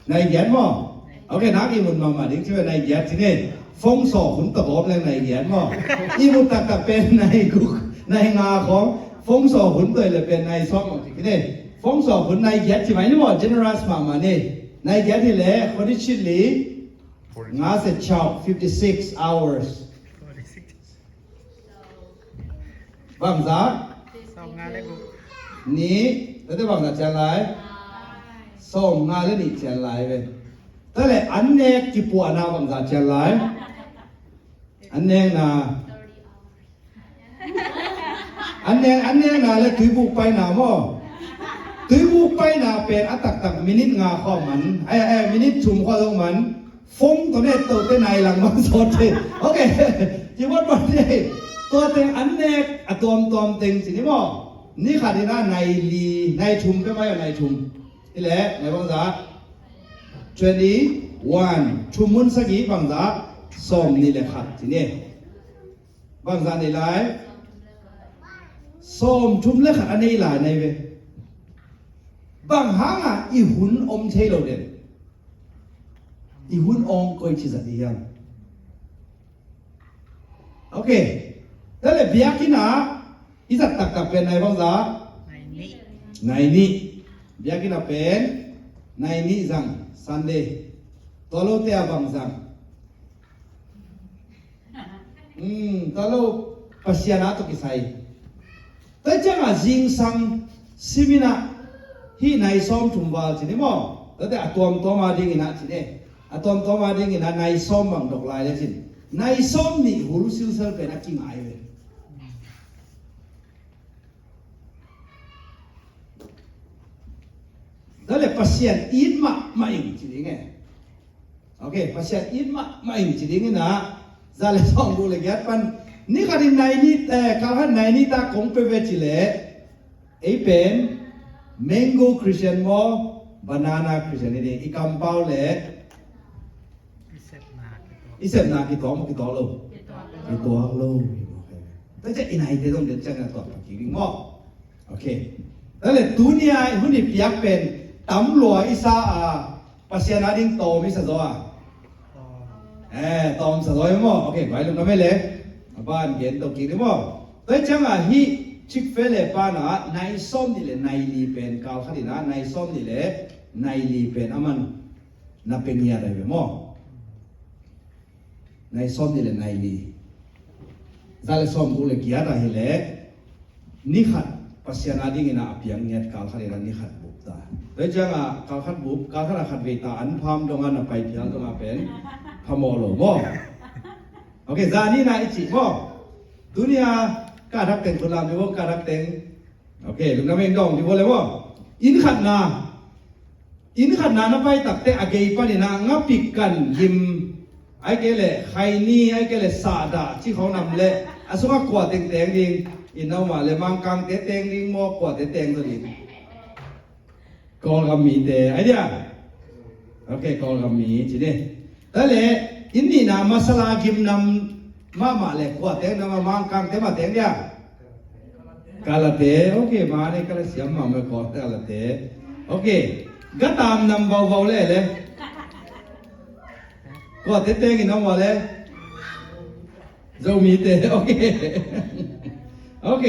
Nai giat maw? Ok, nak i mut mahmah ding ci ve, nai giat ci ne. Phone sawk hun tawh gawp leng nai giat maw? I mut taktak pen nai guk, nai nga khawng. Phone sawk hun tawh i le pen nai sawm maw ci ne. Phone sawk hun nai giat ci mai ni maw? Generous mahmah ni. Nai giat hi le, khuadit citli nga se chau, fifty six hours. Bangzah? Sawmnga le guk. Nih. Tate bangzah cian lai? Sawmnga le nih cian lai ve. Tale an nek kipuahna bangzah cian lai? An nekna. An nek, an nekna le tuibuk paina maw? Tuibuk paina pen a taktak minit nga khawng man. Ai, ai, minit thum khawng zong man. Phone tawh net tote nai lang bang sawt thei. Ok. Ci bawt bang thei. Tua teng an nek a tuamtuam teng ci ni maw? Ni khat in a nai li, nai thum pia mai a nai thum. Hi leh, nai bangzah? Twenty one. Thum mun sagih bangzah? Sawmnih le khat ci ni. Bangzah nei lai? Sawmthum le khat a nei lai nai ve. Bang hangah i hun om thei lo den? I hun awng koi ci zat i hiam? Ok. Tale biakinn ah i zat taktak pen nai bangzah? Nai nih. Nai nih. Biakinn ah pen nai nih zang, Sunday. Tua lote ah bang zang? Hmm, tua lo Pasian a tawh kisai. Tua ciangah zingsang simin ah hih nai sawmthum val ci ni maw? Tuate a tuamtuam a dingin ah ci ni. A tuamtuam a dingin ah nai sawm bang dok lai le cin. Nai sawmnih hul silsel pen a kingai ve. Tua le Pasian it mahmah ing ci ding e. Ok, Pasian it mahmah ing ci dingin ah, za le sawmguk le giat pan ni khatin nai nih, eh, kal khat nai nih tak kong pe ve ci leh, ei pen mango Christian maw, banana Christian hi ding, i kampau le i sepna kituak maw, kituak lo? Kituak lo. Tua ciang i naite zong den ciang a tuak kik ding maw? Ok. Tua le tuni a hun i piak pen tam lua i sa a, Pasian a ding tawm i sa zaw a? Eh, tawm sa zaw i maw? Ok, guai lum na mei le. A ban gen to kik ding maw? Tua ciang a hih Chick-fil-A pan a nai sawmnih le nai li pen kal khat in a nai sawmnih le nai li pen a man na pe ngiat ahi ve maw? Nai sawmnih le nai li. Za le sawmguk le giat ahi leh ni khat Pasian a dingin a piang ngiat kal khat in a ni khat bup ta. Tua ciang a kal khat bup, kal khat a khat vei ta an pham dong a na pai phial dong a pen phamawh lo maw? Ok, za ni na i cih maw? Tuni a ka thak teng khut lam di maw, ka thak teng. Ok, lungdam ing dong di maw le maw? Inn khatna. Inn khatna na pai takte a gei panin a ngapik kan gim, ai kei le khaini, ai kei le sahdah ci khawng nam le a sungah kua teng teng ding? Inn a om a le Mangkangte teng ding maw, kuate teng zaw ding? Kawlgam mite, ai dia? Ok, Kawlgam mi ci ni. Tua le inn nihna masala gim nam mahmah le kua teng nam a, Mangkangte mah teng dia? Kalate, ok, mah ni kala siam mah mah ko kalate. Ok. Gatam nam vauvau le le. Kuate teng in om le. Zomite, ok. Ok.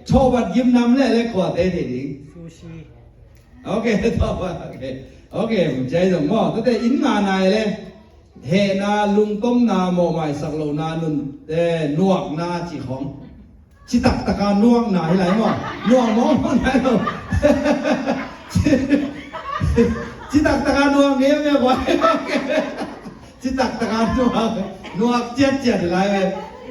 Thawbat gim nam le le kuate thei ding? Sushi. Ok, thawbat, ok. Ok, cai zong maw. Tate inn nga nai le. Hehna, lungtomna, mawhmaisak lohna, nun, eh, nuakna cih khawng. Citak taka nuakna hi lai maw? Nuak mawkmawk nai lo. Citak taka nuak ngei ngei guai. Citak taka nuak, nuak ciatciat hi lai ve.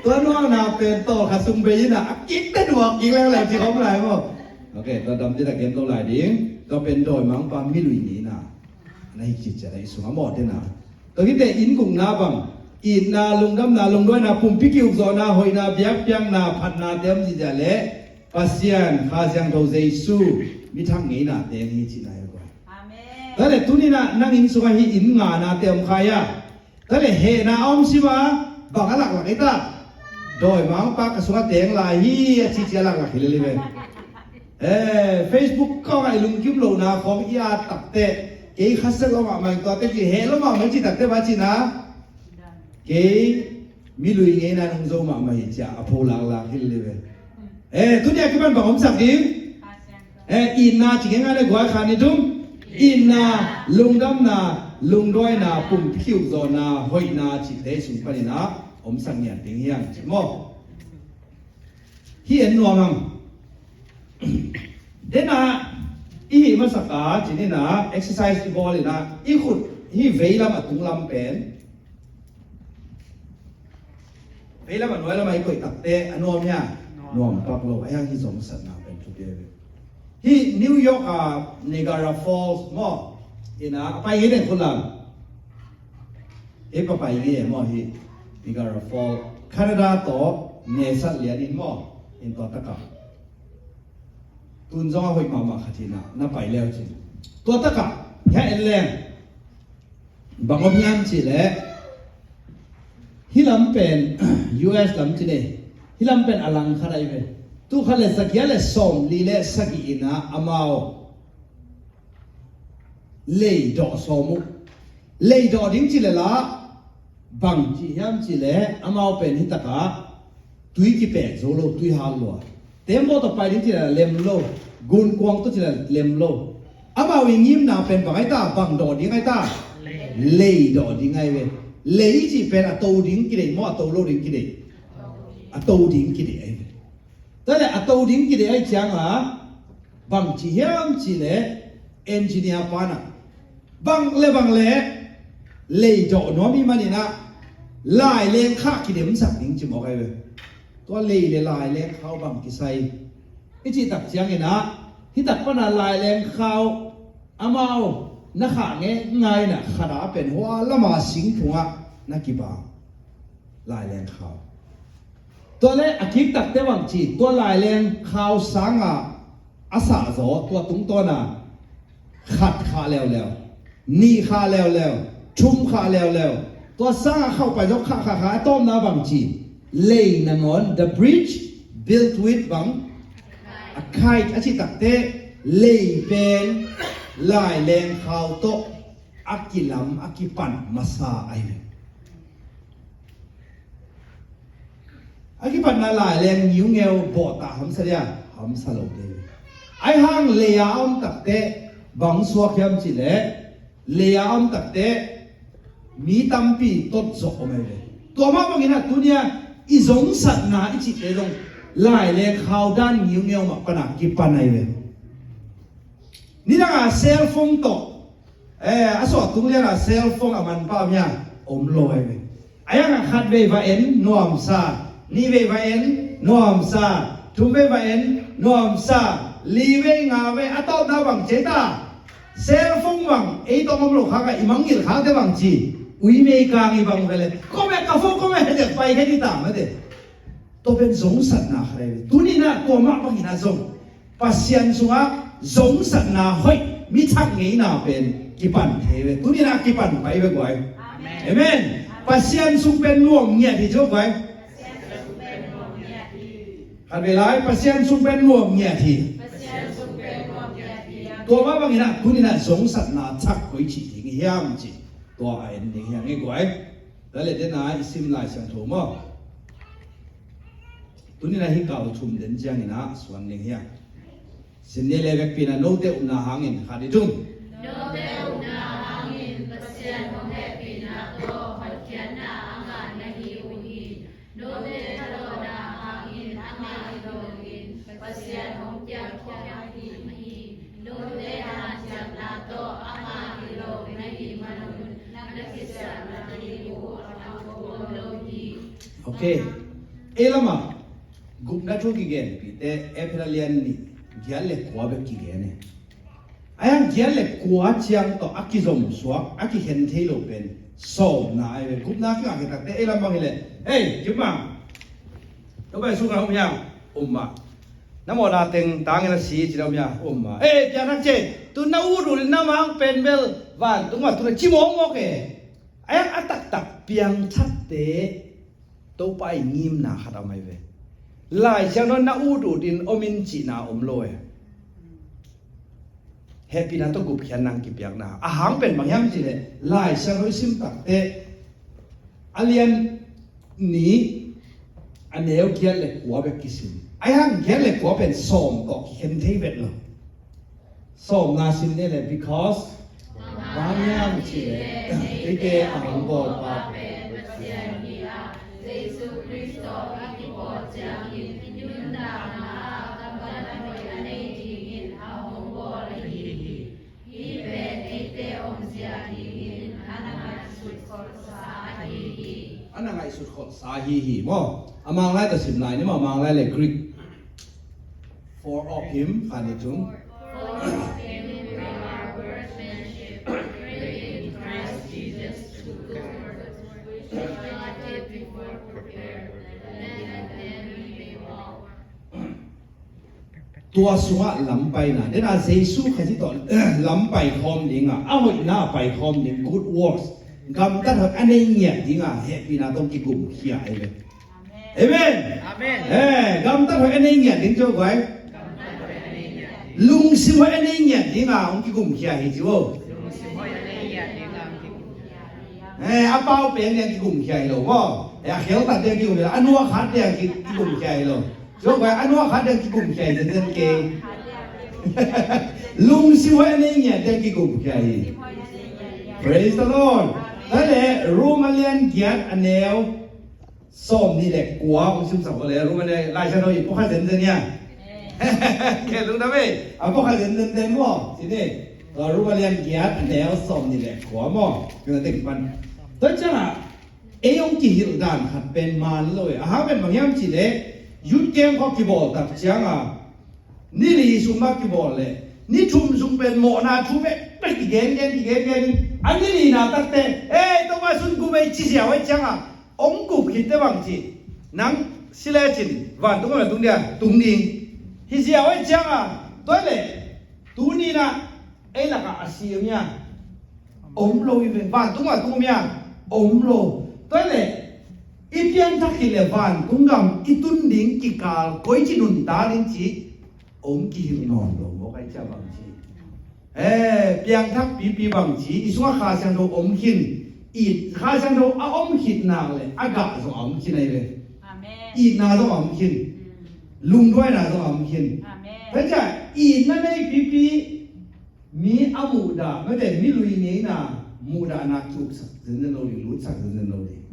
Tua nuakna pen tawlkhat sung bei in a, a kikte nuak kik leuleu cih khawng lai maw? Ok, tua dam citak gen to lai ding. Tua pen dawimangpa milui nihna. Na hih ciatciat a i sungah maw tena. Tua hite inn gukna bang, Itna, lungdamna, lungduaina, pumpi kiukzawhna, hoihna, biakpiakna, phatnate om ziahziah leh Pasian, Kha Siangtho, Jesu, mi thak ngeina teng hi cihna hi kua. Amen. Tua leh tuni-in ah nang inn sungah hih inn nganate om kha a, tua leh hehna a om sim a, bang a laklak hi ta? Dawimangpa ka sungah teng lai hi a cici a laklak hi lel hi ve. Eh, Facebook khawng ah i lungkim lohna khawng i at takteh, kei khasia lo mahmah ing, tuate ci heh lo mahmah ing ci takteh bang ci na, kei mi lui ngeina nung zo mahmah hi ci a, a pho laklak hi lel hi ve. Eh, tuni a kipan bang omsak ding? Eh, itna ci ngeina le guai kha ni dum. Itna, lungdamna, lungduaina, pumpi kiukzawhna, hoihna cihte i sung panin ah omsak ngiat ding hi hang ci maw. Hih en nuam hang. Dena i hih masak a, ci-in ah exercise i bawl in ah, i khut hih veilam a tunglam pen, veilam a nuailam a i koih takteh a nuam hia? Nuam pak lo. A hiang hih zongsatna pen thupi hi. Hih New York a Niagara Falls maw, in ah a pai ngei den khut lam. Ei papai nge maw hih Niagara Falls, Canada tawh nesat lian in maw, in tua takah tun zong a hoih mahmah khat hi-in ah na pai leu cin. Tua takah hia en leng bang om hiam cih leh, hih lam pen U S lam ci ni, hih lam pen a lang khat ahi ve. Tul khat le za giat le sawmli le sagih in ah amau lei dawh sawm uh. Lei dawh ding ci leh lah bang ci hiam cih leh amau pen hih takah tui kipek zo lo, tui hal lua. Tembaw tawh pai ding ci leh lem lo, gunkuang tawh ci leh lem lo. Amau i ngimna pen bang ahi ta, bang dawh ding ahi ta? Lei dawh ding ahi ve. Lei i cih pen a to ding kideih maw, a to lo ding kideih? A to ding kideih ahi ve. Tua leh a to ding kideih ahih ciangin bang ci hiam cih leh engineer pa in ah bang le bang le lei dawh nuam ahih manin ah laileng khau kidemsak ding ci mawk ahi ve. Tua lei le laileng khau bang kisai i cih tak ciangin ah, hih tak pan a laileng khau amau na khah ngeingai in ah, khat a pen hua lam a singphung ah na kibang. Laileng khau. Tua leh a kik takteh bang ci, tua laileng khau sang a a sah zaw, tua tungtawn a khat khah leuleu, nih khah leuleu, thum khah leuleu. Tua sang a khauh pai zaw khah khah khah a tawpna bang ci, lei nangawn, the bridge built with bang, a kite a cih takteh lei pen laileng khau tawh a kilam, a kipan masa ahi ve. A kipatna laileng ngiungeu bawh ta hamsa dia, hamsa lo te. Ahi hang lei a om takteh bang suak hiam cih leh, lei a om takteh mi tampi tot zawh om ahi ve. Tua mah bangin ah tuni a i zongsatna i cihte zong laileng khau dan ngiungeu mah pan a kipan ahi ve. Nidang a cellphone tawh, eh, a suah tung lian a cellphone a manpha om hia? Om lo ahi ve. A hiang a khat vei va en nuamsa, nih vei va en nuamsa, thum vei va en nuamsa, li vei nga vei a tawpna bang ci ta? Cellphone bang ei tawh om lo khak a i mangngilh khakte bang ci, ui mei kang i bang ve leh, kua meh ka phone kua meh, heh dek pai khe ding ta mah te. Tua pen zongsatna khat ahi ve. Tuni-in ah tua mah bangin ah zong Pasian sungah zongsatna hoih, mi thak ngeina pen kipan thei ve. Tuni-in ah kipan pai ve guai. Amen. Amen. Pasian sung pen nuam ngiat hi zaw guai. Khat vei lai, Pasian sung pen nuam ngiat hi. Tua mah bangin ah tuni-in ah zongsatna thak hoih cih ding hiam cih tua a en ding hi hang e guai. Tua leh dena i sim Lai Siangtho maw, tuni-in ah hih kal thum den ciangin ah suan ding hi hang. Sim ni leh, vekpi-in ah, note upna hangin, khat, nih, thum. Note upna hangin Pasian hong hehpihna tawh hotkhiatna a ngah na hi uh hi. Note thalawhna hangin amah hi dongin Pasian hong kiangkhia hi hi. Note hanciamna tawh amah hi lo na hih manun na kisiatna ding uh a thang om lo hi. Ok. Ei lamah gupna thu kigenpihte Efesa lian nih, giat le kua bek kigen e. A hiang giat le kua ciang tawh a kizomsuak, a kikhen thei lo pen Sawmna ahi ve. Gupna kingah khit takteh ei lam bang hileh, ei, gupna, Topa Jesu kiangah om hiam? Om mah. Na mawhna teng tangin a si ci-in om hiam? Om mah. Ei, piangthak ci. Tu na ut ut in na mang pen bel vantung ah tu na ci mawkmawk e. A hiang a taktak piangthakte Topa i ngimna khat a om ahi ve. Lai Siangtho na ut ut in om in cihna om lo e. Hehpihna tawh gupkhiatna kipiakna a hang pen bang hiam cihleh, Lai Siangtho i sim takteh a lian nih a neu giat le kua bek kisim. A hang giat le kua pen sawm tawh kikhen thei vet lo. Sawmna sim ni le, because bang hiam cihleh eite a hong bawlpa pen Pasian hi a, Jesu Khrist tawh i kibawl ciangin i nuntakna ah gamtat hoih a nei dingin a hong bawl ahi hi. Hih pen eite omzia dingin a na ngaihsut kholhsa ahi hi. A na ngaihsut kholhsa ahi hi maw? A Manglai tawh sim lai ni maw, Manglai le Greek. For of him, kha ni tung. For of him we are workmanship, created in Christ Jesus to good works, which God had before prepared, that in them we may walk. Tua sungah lam paina, den a Jesu Khazih tawh lam pai khawm dingah, a hoihna pai khawm ding, good works, gamtat hoih a nei ngiat dingah hehpihna tawh kigumkhia ahi ve. Amen. Amen. Eh, gamtat hoih a nei ngiat ding ciau guai. Lungsim hoih a nei ngiat dingah hong kigumkhia hi ciau. Eh, a pau peng ding kigumkhia hi lo maw? Eh, a kheltat ding kigumkhia, a nuakhat ding kigumkhia hi lo. Ciau guai, a nuakhat ding kigumkhia hi zenzen kei. Lungsim hoih a nei ngiat ding kigumkhia hi. Praise the Lord. Tua le Rom a lian giat a neu sawm nih le kua hong simsak uh le, Rom a lian, Lai Siangtho i pawkha zenzen ia. Kei lungdam ei, a pawkha zenzen den maw, ci ni. Tua Rom a lian giat a neu sawm nih le kua maw, kei na tek pan. Tua ciangah ei hong kihilh dan khat pen man lo e. A hang pen bang hiam cihleh, youth camp khawng kibawl tak ciangah ni li sung mah kibawl leh, ni thum sung pen mawhna thu bekbek kigengen kigengen in, a ni lina takteh, ei, Topa Jesu in gup ei ci ziau ei ciangah, hong gup khitteh bang ci, nang si lecin vantung a tung dia, tung ding hi ziau ei ciangah, tua leh tuni-in ah ei lakah a si om hia? Om lo hi ve. Vantung a tung om hia? Om lo. Tua leh i pianthak khit leh vantung gam i tun ding kikal koici nuntak ding cih hong kihilh nawn lo mawk ahih ciang bang ci, eh, piangthak pipi bang ci, i sungah Kha Siangtho om khin, it, Kha Siangtho a om khit nak leh a gah zong a om khin ahi ve. Amen. Itna zong a om khin. Mm. Lungduaina zong a om khin. Amen. Tua ciang itna nei pipi, mi a muhdah, mate, mi lui ngeina muhdahna tuksak zenzen lo ding, lutsak zenzen lo ding.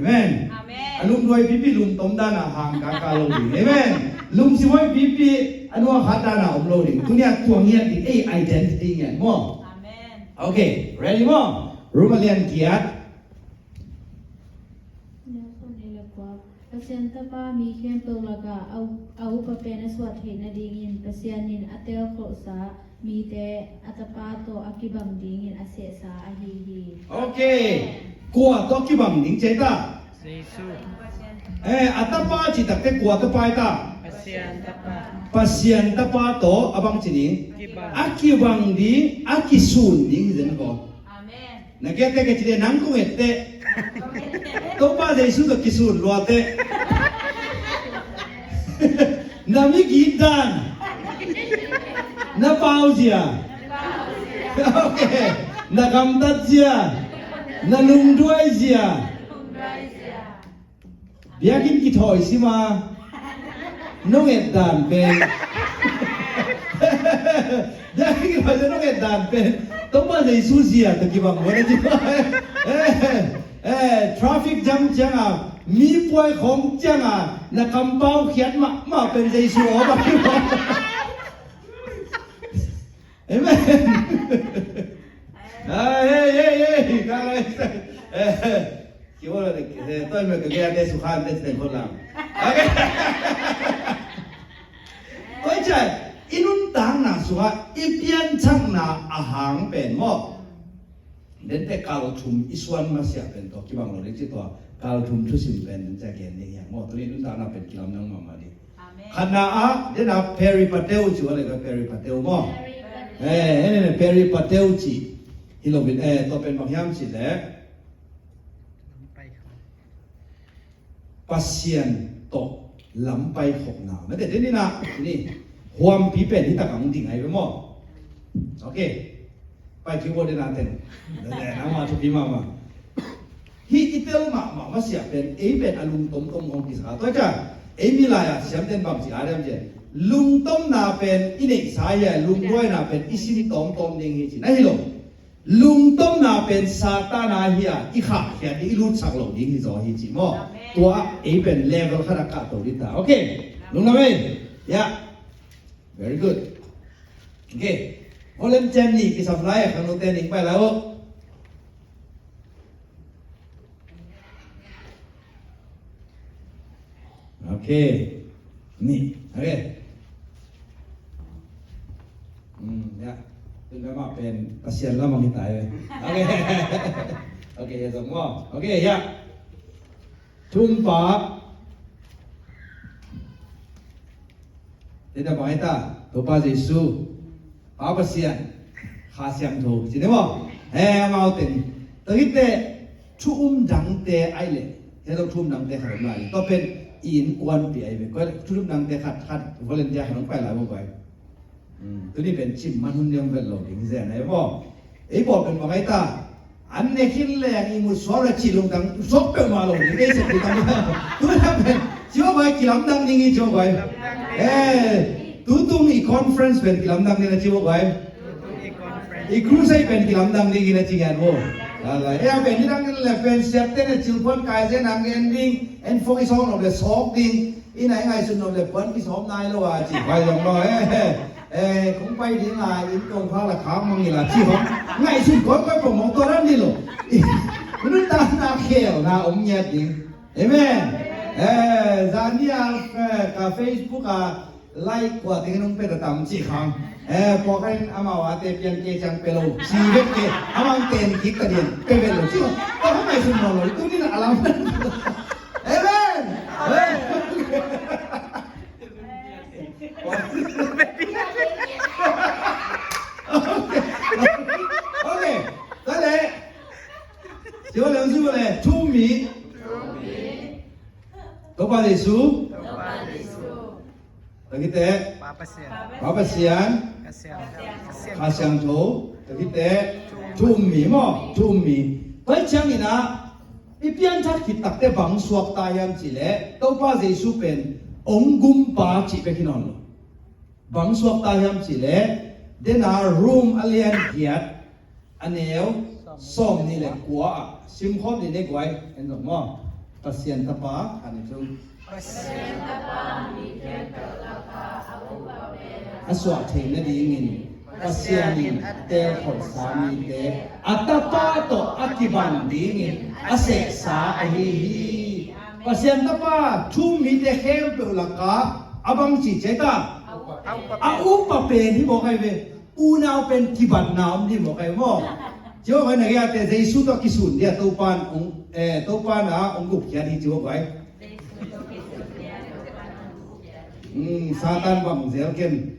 Amen. Amen. A lungduai pipi lungtom dana hang kaka lo ding. Amen. Lungsim hoih pipi a nuakhat dana om lo ding. Tuni-a tua ngiat ding, ei identity ngiat maw? Amen. Okay, ready maw? Rom a lian giat. Pasian Tapa mi khempeuh lakah a, a upa pen a suah theih nadingin Pasian in a telkholhsa mite a Tapa tawh a kibang dingin a sehsa ahi hi. Okay. Kua tawh kibang ding ci ta? Jesu. Eh, a Tapa cih takteh kua Tapa hi ta? Pasian Tapa. Pasian Tapa tawh a bang ci ding? Kibang. A kibang ding, a kisun ding hi zen ko. Amen. Na kiatte ka ci leh nang kong etteh. Topa Jesu tawh kisun luateh. Na migit dan. Na pauzia. Okay. Na gamtatzia. Na lungduaizia. Biakinn kithawi sima nong et dan pen. Biakinn kithawi sima nong et dan pen Topa Jesu zia tawh kibang mawk na ci. Eh, eh, traffic jam cianga mi puai khawng cianga na kampau khiat mahmah pen Jesu aw bang kibang. Amen. Ah, hey, hey, hey. Kala, eh, kiwa le, eh, toi me ke ya de su khan de de ko la. Okay. Toi chai, i nuntakna sungah i pianthakna a hang pen maw? Dente kal thum i suan masiah pen tua kibang lo ding ci tua kal thum thusim pen den cia gen ding hiang maw. Tuni nuntakna pen kilamdang mahmah ding. Khatna ah dena peripateo ci ua le ka peripateo maw. Eh, eh, peripateo ci hi lo bin eh tua pen bang hiam ci le Pasian tawh lampai khopna mate den ina ni huampi pen hi takang ding ai ve maw. Ok. Pai ci ua dena ten nangma thupi mahmah. Hi i tel mahmah masiah pen ei pen a lungtomtom hong kisa tua ca ei mi lai-a siamten bang ci a dem ce lungtomna pen i neihsa hi a lungduaina pen i sin tawmtawm ding hi ci na hi lo. Lungtomna pen Satan a hi a i khahkhiat i lutsak lo ding hi zaw hi ci maw. Tua ei pen level khat a kah to dita. Ok. Lungdam ei. Ya. Very good. Ok. Volunteer ni kisam lai a khang lungte ning pai lai uh. Ok. Ni. Ok. Hmm, ya. Tun lamah pen Pasian lamah hi tai. Ok. Ok, ya zong maw. Ok, ya. Thumpa. Teta bai ta Topa Jesu, Pa Pasian, Kha Siangtho ci ne maw. He amau teng. Tua hi te thu um dangte ai le. He lo thu um dangte khat om lai. Tua pen i innkuanpi ai ve. Koi thu um dangte khat khat volunteer khat om pai lai maw koi. Tuni pen cim man hun niam vel lo ding zen ai maw. Ei bawl pen bang ai ta. An ne khin leng i mut suak le ci lungtang suak peuhmah lo ding ei sep ding tang. Tu na pen ci aw bai kilamdang ding i ci aw bai. Eh, tutung i conference pen kilamdang ding na ci aw bai. I crusade pen kilamdang ding i na ci ngan aw. Lala eh a pen ni dang le pen sep te na cil puan kai zen ang en ding en fong i sawk lo le sawk ding. I nai ngaihsun lo le puan kisawm nai lo a ci bai zong lo eh. Eh, kong pai ding a inn kong phak la khak mang ila ci hong ngaihsun kong pai pong hong tua ran ni lo. Nuntakna khelna om ngiat ding. Amen. Eh, zania eh, ka Facebook a like kua ting nung pe ta tam ci khang. Eh, pua kha in amau a te pian ke chang pe lo ci vet ke amang ten kik ta dian pe vet lo ci hong. Kong ngaihsun lo lo tu ni na alam. Amen. Amen. Ok. Tua le. Siwa le, siwa le. Thu mi. Topa Jesu. Tua khit teh. Pa Pasian. Pa Pasian. Kha Siangtho. Tua khit teh. Thu um mi maw. Thu um mi. Pai ciangin ah I pianthak khit takte bang suakta hiam cihleh Topa Jesu pen ong gumpa cih bek hi nawn lo. Bang suakta hiam cihleh dena Rom a lian giat a neu sawm nih le kua ah simkhawm nih ne guai en zong maw? Pasian Tapa khan i cung. A suah theih nadingin Pasian in a teelkholhsa mite a Tapa tawh a kiban dingin a sehsa ahi hi. Pasian Tapa thu um mite khempeuh lakah a bangci ciai ta? A upa pen hi mawk ahi ve. Unau pen kibatna om dih mawk ahi maw? Cio bai na giate Jesu tawh kisun dia Topan ong, eh, Topan a ong gupkhiat hi cio bai. Hmm, Satan bang zel ken.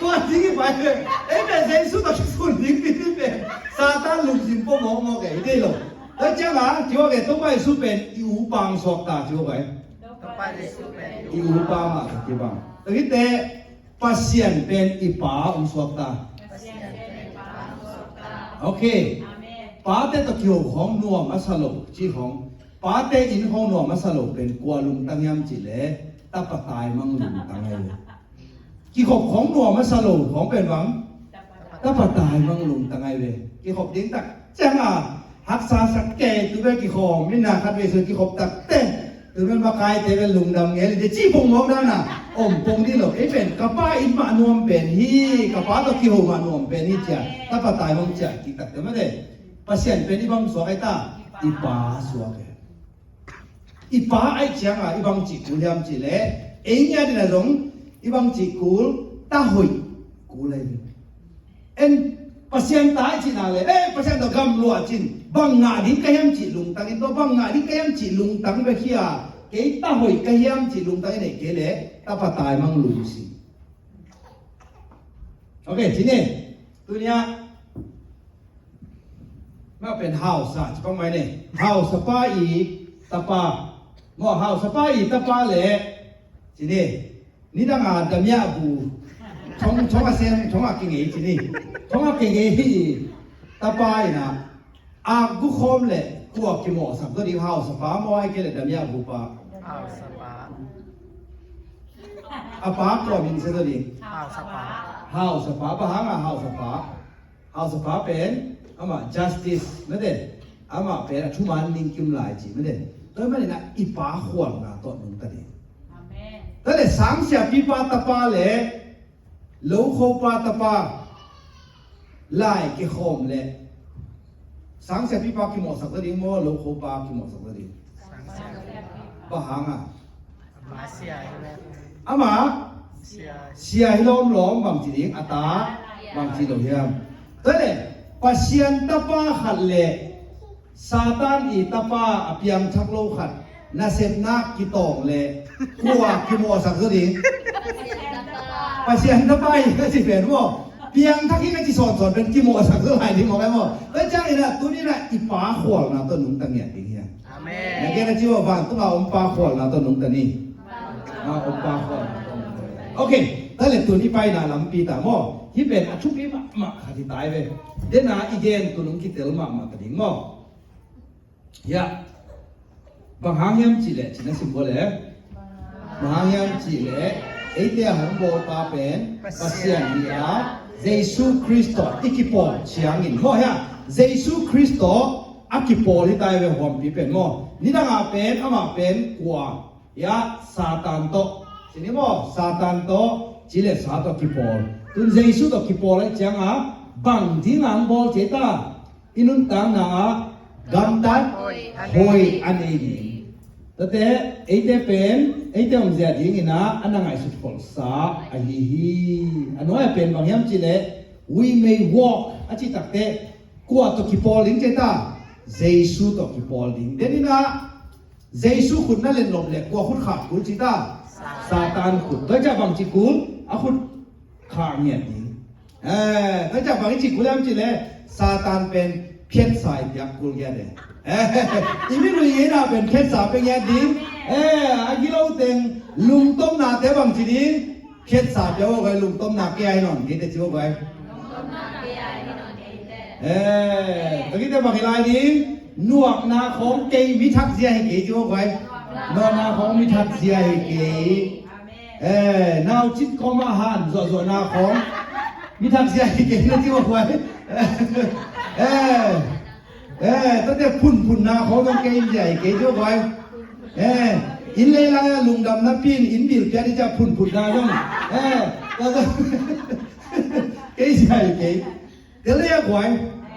Tua ding i pai le. Ei pen Jesu tawh kisun ding ding pen Satan lungsim pawh mawkmawk ei dei lo. Tua ciang a cio ke Topa Jesu pen i upang suakta cio bai. I upang ah ka kibang. Tua khit teh Pasian pen i pa hong suakta. Ok. Pate tawh kiho khawng nuam a sa lo cih khawng, pate inn khawng nuam a sa lo pen kua lungtang hiam cihleh tapa taimang lungtang ahi ve. Kikhop khawng nuam a sa lo khawng pen bang tapa taimang lungtang ahi ve. Kikhop ding tak ciang a haksa sak kei tu ve kikhawm minna khat ve sung kikhop tak teh. Tu men makaite ve lungdam ngel ite ci pong mawk dana om pong dih lo. Ei pen ka pa in mah nuam pen hi, ka pa tawh kiho mah nuam pen hi cia tapa taimang cia kik takte mate. Pasian pen i bang suak ai ta? I pa suak e. I pa aih cianga i bang cih kul hiam cihleh ei ngia dina zong i bang cih kul ta hoih kul ahi. Pasian ta i cih nak leh, eh, Pasian tawh gamh luah cin, bang ngah ding ka hiam cih lungtang in, tua bang ngah ding ka hiam cih lungtang bek hi a, kei ta hoih ka hiam cih lungtang i neih kei leh tapa tai mang lungsim. Ok, ci ni. Tuni-ah mah pen hausa ci pang mai ni. Hausapa i tapa. Maw, hausapa i tapa leh ci ni. Nidang a damiahbu thong, thong a sem, thong a kingei ci ni. Thong a kingei hi. Tapa in a, akgu khawm leh kua kimawhsak zaw ding? Hausapa maw, ahih kei leh damiahbu pa? Hausapa. A pa kua min sia zaw ding? Hausapa. Hausapa, bang hang a hausapa? Hausapa pen amah justice, mate, amah pen a thuman ningkim lai ci, mate. Tua ahih manin a i pa khualna tawh nungta ding. Amen. Tua leh sangsiapipa tapa leh lokhopa tapa lai kikhawm leh sangsiapipa kimawhsak zaw ding maw, lokhopa kimawhsak zaw ding? Sangsiapipa. Bang hang a? Sia hi lo. Amah sia hi lawmlawm, bang ci ding? A ta bang ci lo hiam? Tua leh Pasian tapa khat leh Satan i tapa a piangthak lo khat nasepna kitawng leh kua kimawhsak zaw ding? Pasian tapa hi ka ci pen maw, piangthak hi ka ci sawnsawn pen kimawhsak zaw lai ding maw, maw. Tua ciangin a tuni-in a i pa khualna tawh nungta ngiat ding hiam? Amen. Na gen a ci uh a, vantung a om pa khualna tawh nungta ni. A om pa khualna tawh nungta ni. Ok, tua leh tuni paina lampi ta maw. Hih pen a thupi mahmah khat hi ta hi ve. Den a i gen tu nung kitel mahmah ta ding maw. Hiah bang hang hiam cih leh, ci na sim bawl leh. Bang hang hiam cih leh, eite a hong bawlpa pen Pasian hi a, Jesu Khrist tawh i kipawl ciangin maw, hiah Jesu Khrist tawh a kipawl hi ta hi ve, huampi pen maw. Nidang a pen, amah pen kua? Hiah Satan tawh. Ci ni maw, Satan tawh, ci leh sa tawh kipawl. Tun Jesu tawh kipawl ahih ciangin bang ding a hong bawl ci ta? I nuntakna ah gamtat hoih a nei ding. Tuate, eite pen, eite omzia dingin a, a na ngaihsut kholhsa ahi hi. A nuai-a pen bang hiam cih leh, we may walk, a cih takteh, kua tawh kipawl ding ci ta? Jesu tawh kipawl ding. Den in a, Jesu khut na len nop leh kua khut khak kul ci ta? Satan khut. Tua ciang bang ci kul? A khut khak ngiat ding. Eh, tua ciang bang i ci kul hiam cih leh, Satan pen phiatsa i piak kul ngiat ding. Eh, i mi lui ngeina pen phiatsa pia ngiat ding. Eh, a gilo teng lungtomnate bang ci ding? Phiatsa pia aw guai, lungtomna kei a hi nawn kei te ci aw guai. Eh, tua khit teh bang hi lai ding? Nuakna khawng kei, mi thak zia hi kei ci aw guai. Nuakna khawng mi thak zia hi kei. Eh, naucin khawng a han zuahzuahna khawng mi thak zia hi kei na ci aw guai. Eh, eh, tuate phunphunna khawng zong kei zia hi kei ci aw guai. Eh, inn lei lai a lungdam napi in inn bil pia ding ci a phunphunna zong. Eh, tua zong kei zia hi kei. Tel lei a guai.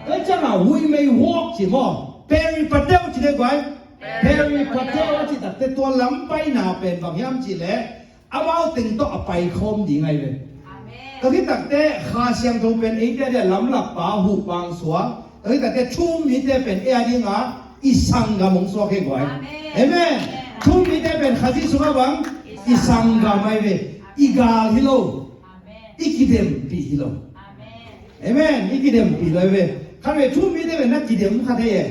Tua ciang a we may walk ci maw. Peripateio ci lei guai. Peripateio a cih takteh tua lam paina pen bang hiam cih leh, amau teng tawh a paikhawm ding ahi ve. Amen. Tua khit takteh Kha Siangtho pen eite a dia lamlakpa, huhpa hong suak. Tua khit takteh thu-um mite pen ei a ding a i sanggam hong suak hi guai. Amen. Amen. Thu-um mite pen Khazih sungah bang? I sanggam ahi ve. I gal hi lo. Amen. I kidempih hi lo. Amen. Amen. I kidempih lo hi ve. Khat vei thu-um mite pen na kidem kha thei e.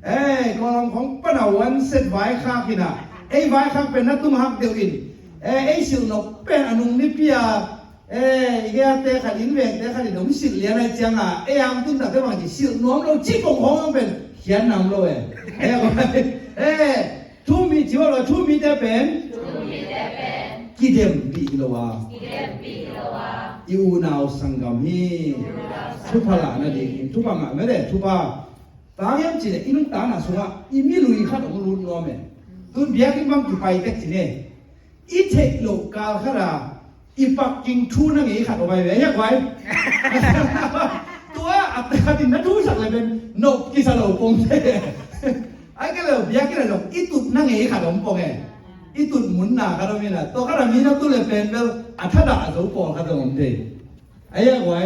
Eh, Kawlgam khawng pan a one set vaikhak hi na. Ei vaikhak pen na tung hak deuh in. Eh, ei silh nop pen a nung nipi a, eh, i geite khat in, vengte khat in hong silh lian ahih ciangin, ei a hong tun takteh bang ci, silh nuam lo ci pong khawng pen khiatna om lo e. Eh, eh, thu-um mi ci aw lo, thu-um mite pen kidempih hi lo a, i unau sanggam hi. Thupha lahna ding hi. Thupha ngah mete, thupha. Bang hiam cih leh i nuntakna sungah i mi lui khat hong lut nuam e. Tun biakinn bang kipai tek ci ne, i theih loh kal khat a i pakking thu na ngei khat om ahi ve, hiah guai. Tua a khat in na thusak leh pen nop kisa lo pong te. Ahih kei leh biakinn ah zong i tut na ngei khat om pong e. I tut munna khat om in a, tua khat a mi na tut leh pen bel a thadah zo pawlkhat zong om te. Ahi a guai.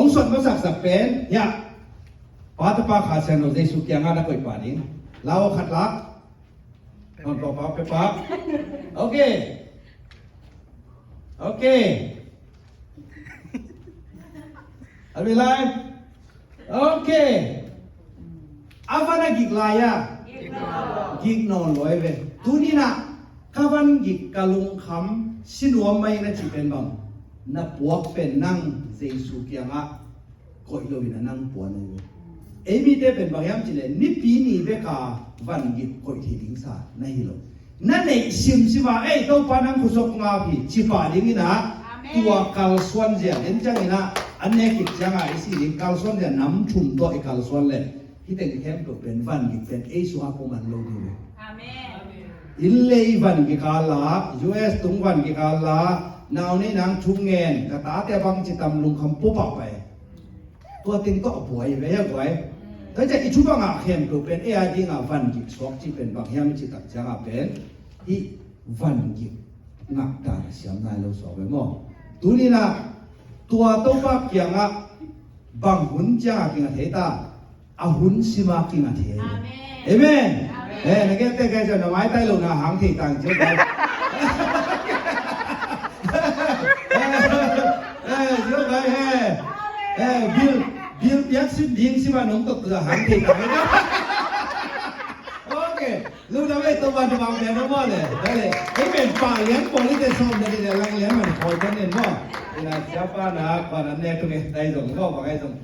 Hong suan masaksak pen hiah, Pa, Tapa, Kha Siangtho Jesu kiangah na koih pah ding. Lau khat lak. Hong tawh pa pe pa. Ok. Ok. A mi lai. Ok. A van a gik lai a, gik nawn lo ve. Tuni-in ah ka van gik, ka lungkham, si nuam mai na cih pen bang, na puak pen nang Jesu kiangah koih loin a nang puan ahi ve. Ei mite pen bang hiam cih leh nipi ni bek a van gik koih thei ding sa na hi lo. Na neih simsim a, ei Topa nang khuasuk ngap hi, ci pah ding in ah, tua kalsuan zia den ciangin ah, an ne khit ciangah i si ding kalsuan zia nam thum tawh i kalsuan le. Hih teng khempeuh pen van gik pen ei sungah pawh man lo ding ve. Amen. Inn lei van gik a la, U S tung van gik a la, nau nei nang thu ngen, ka tate bang ci tam lungkham pupah pai. Tua teng tawh a buai ve a buai. Tua ciah i thu bangah khempeuh pen ei a dingah van gik suak ci pen bang hiam i cih tak ciangah pen hih van gik ngak dan a siam nai lo suak ve maw? Tuni in ah tua Topa kiangah bang hun ciangah kinga thei ta, a hun sima kinga thei. Amen. Amen. Amen. Eh, na gen te kai ciah na mai tai lo na hang thei tang ciah. Eh, ciah kai he. Eh, bil, bil piak sim ding sima nong tok tua hang thei tang. Okay. Lu na ve to ban to bang ve no mo le. Dale. Amen. Pa lian poli te som na di le lang lian man koi to nen mo. Ina siapa na pa na ne to nge tai zong mo pa kai zong.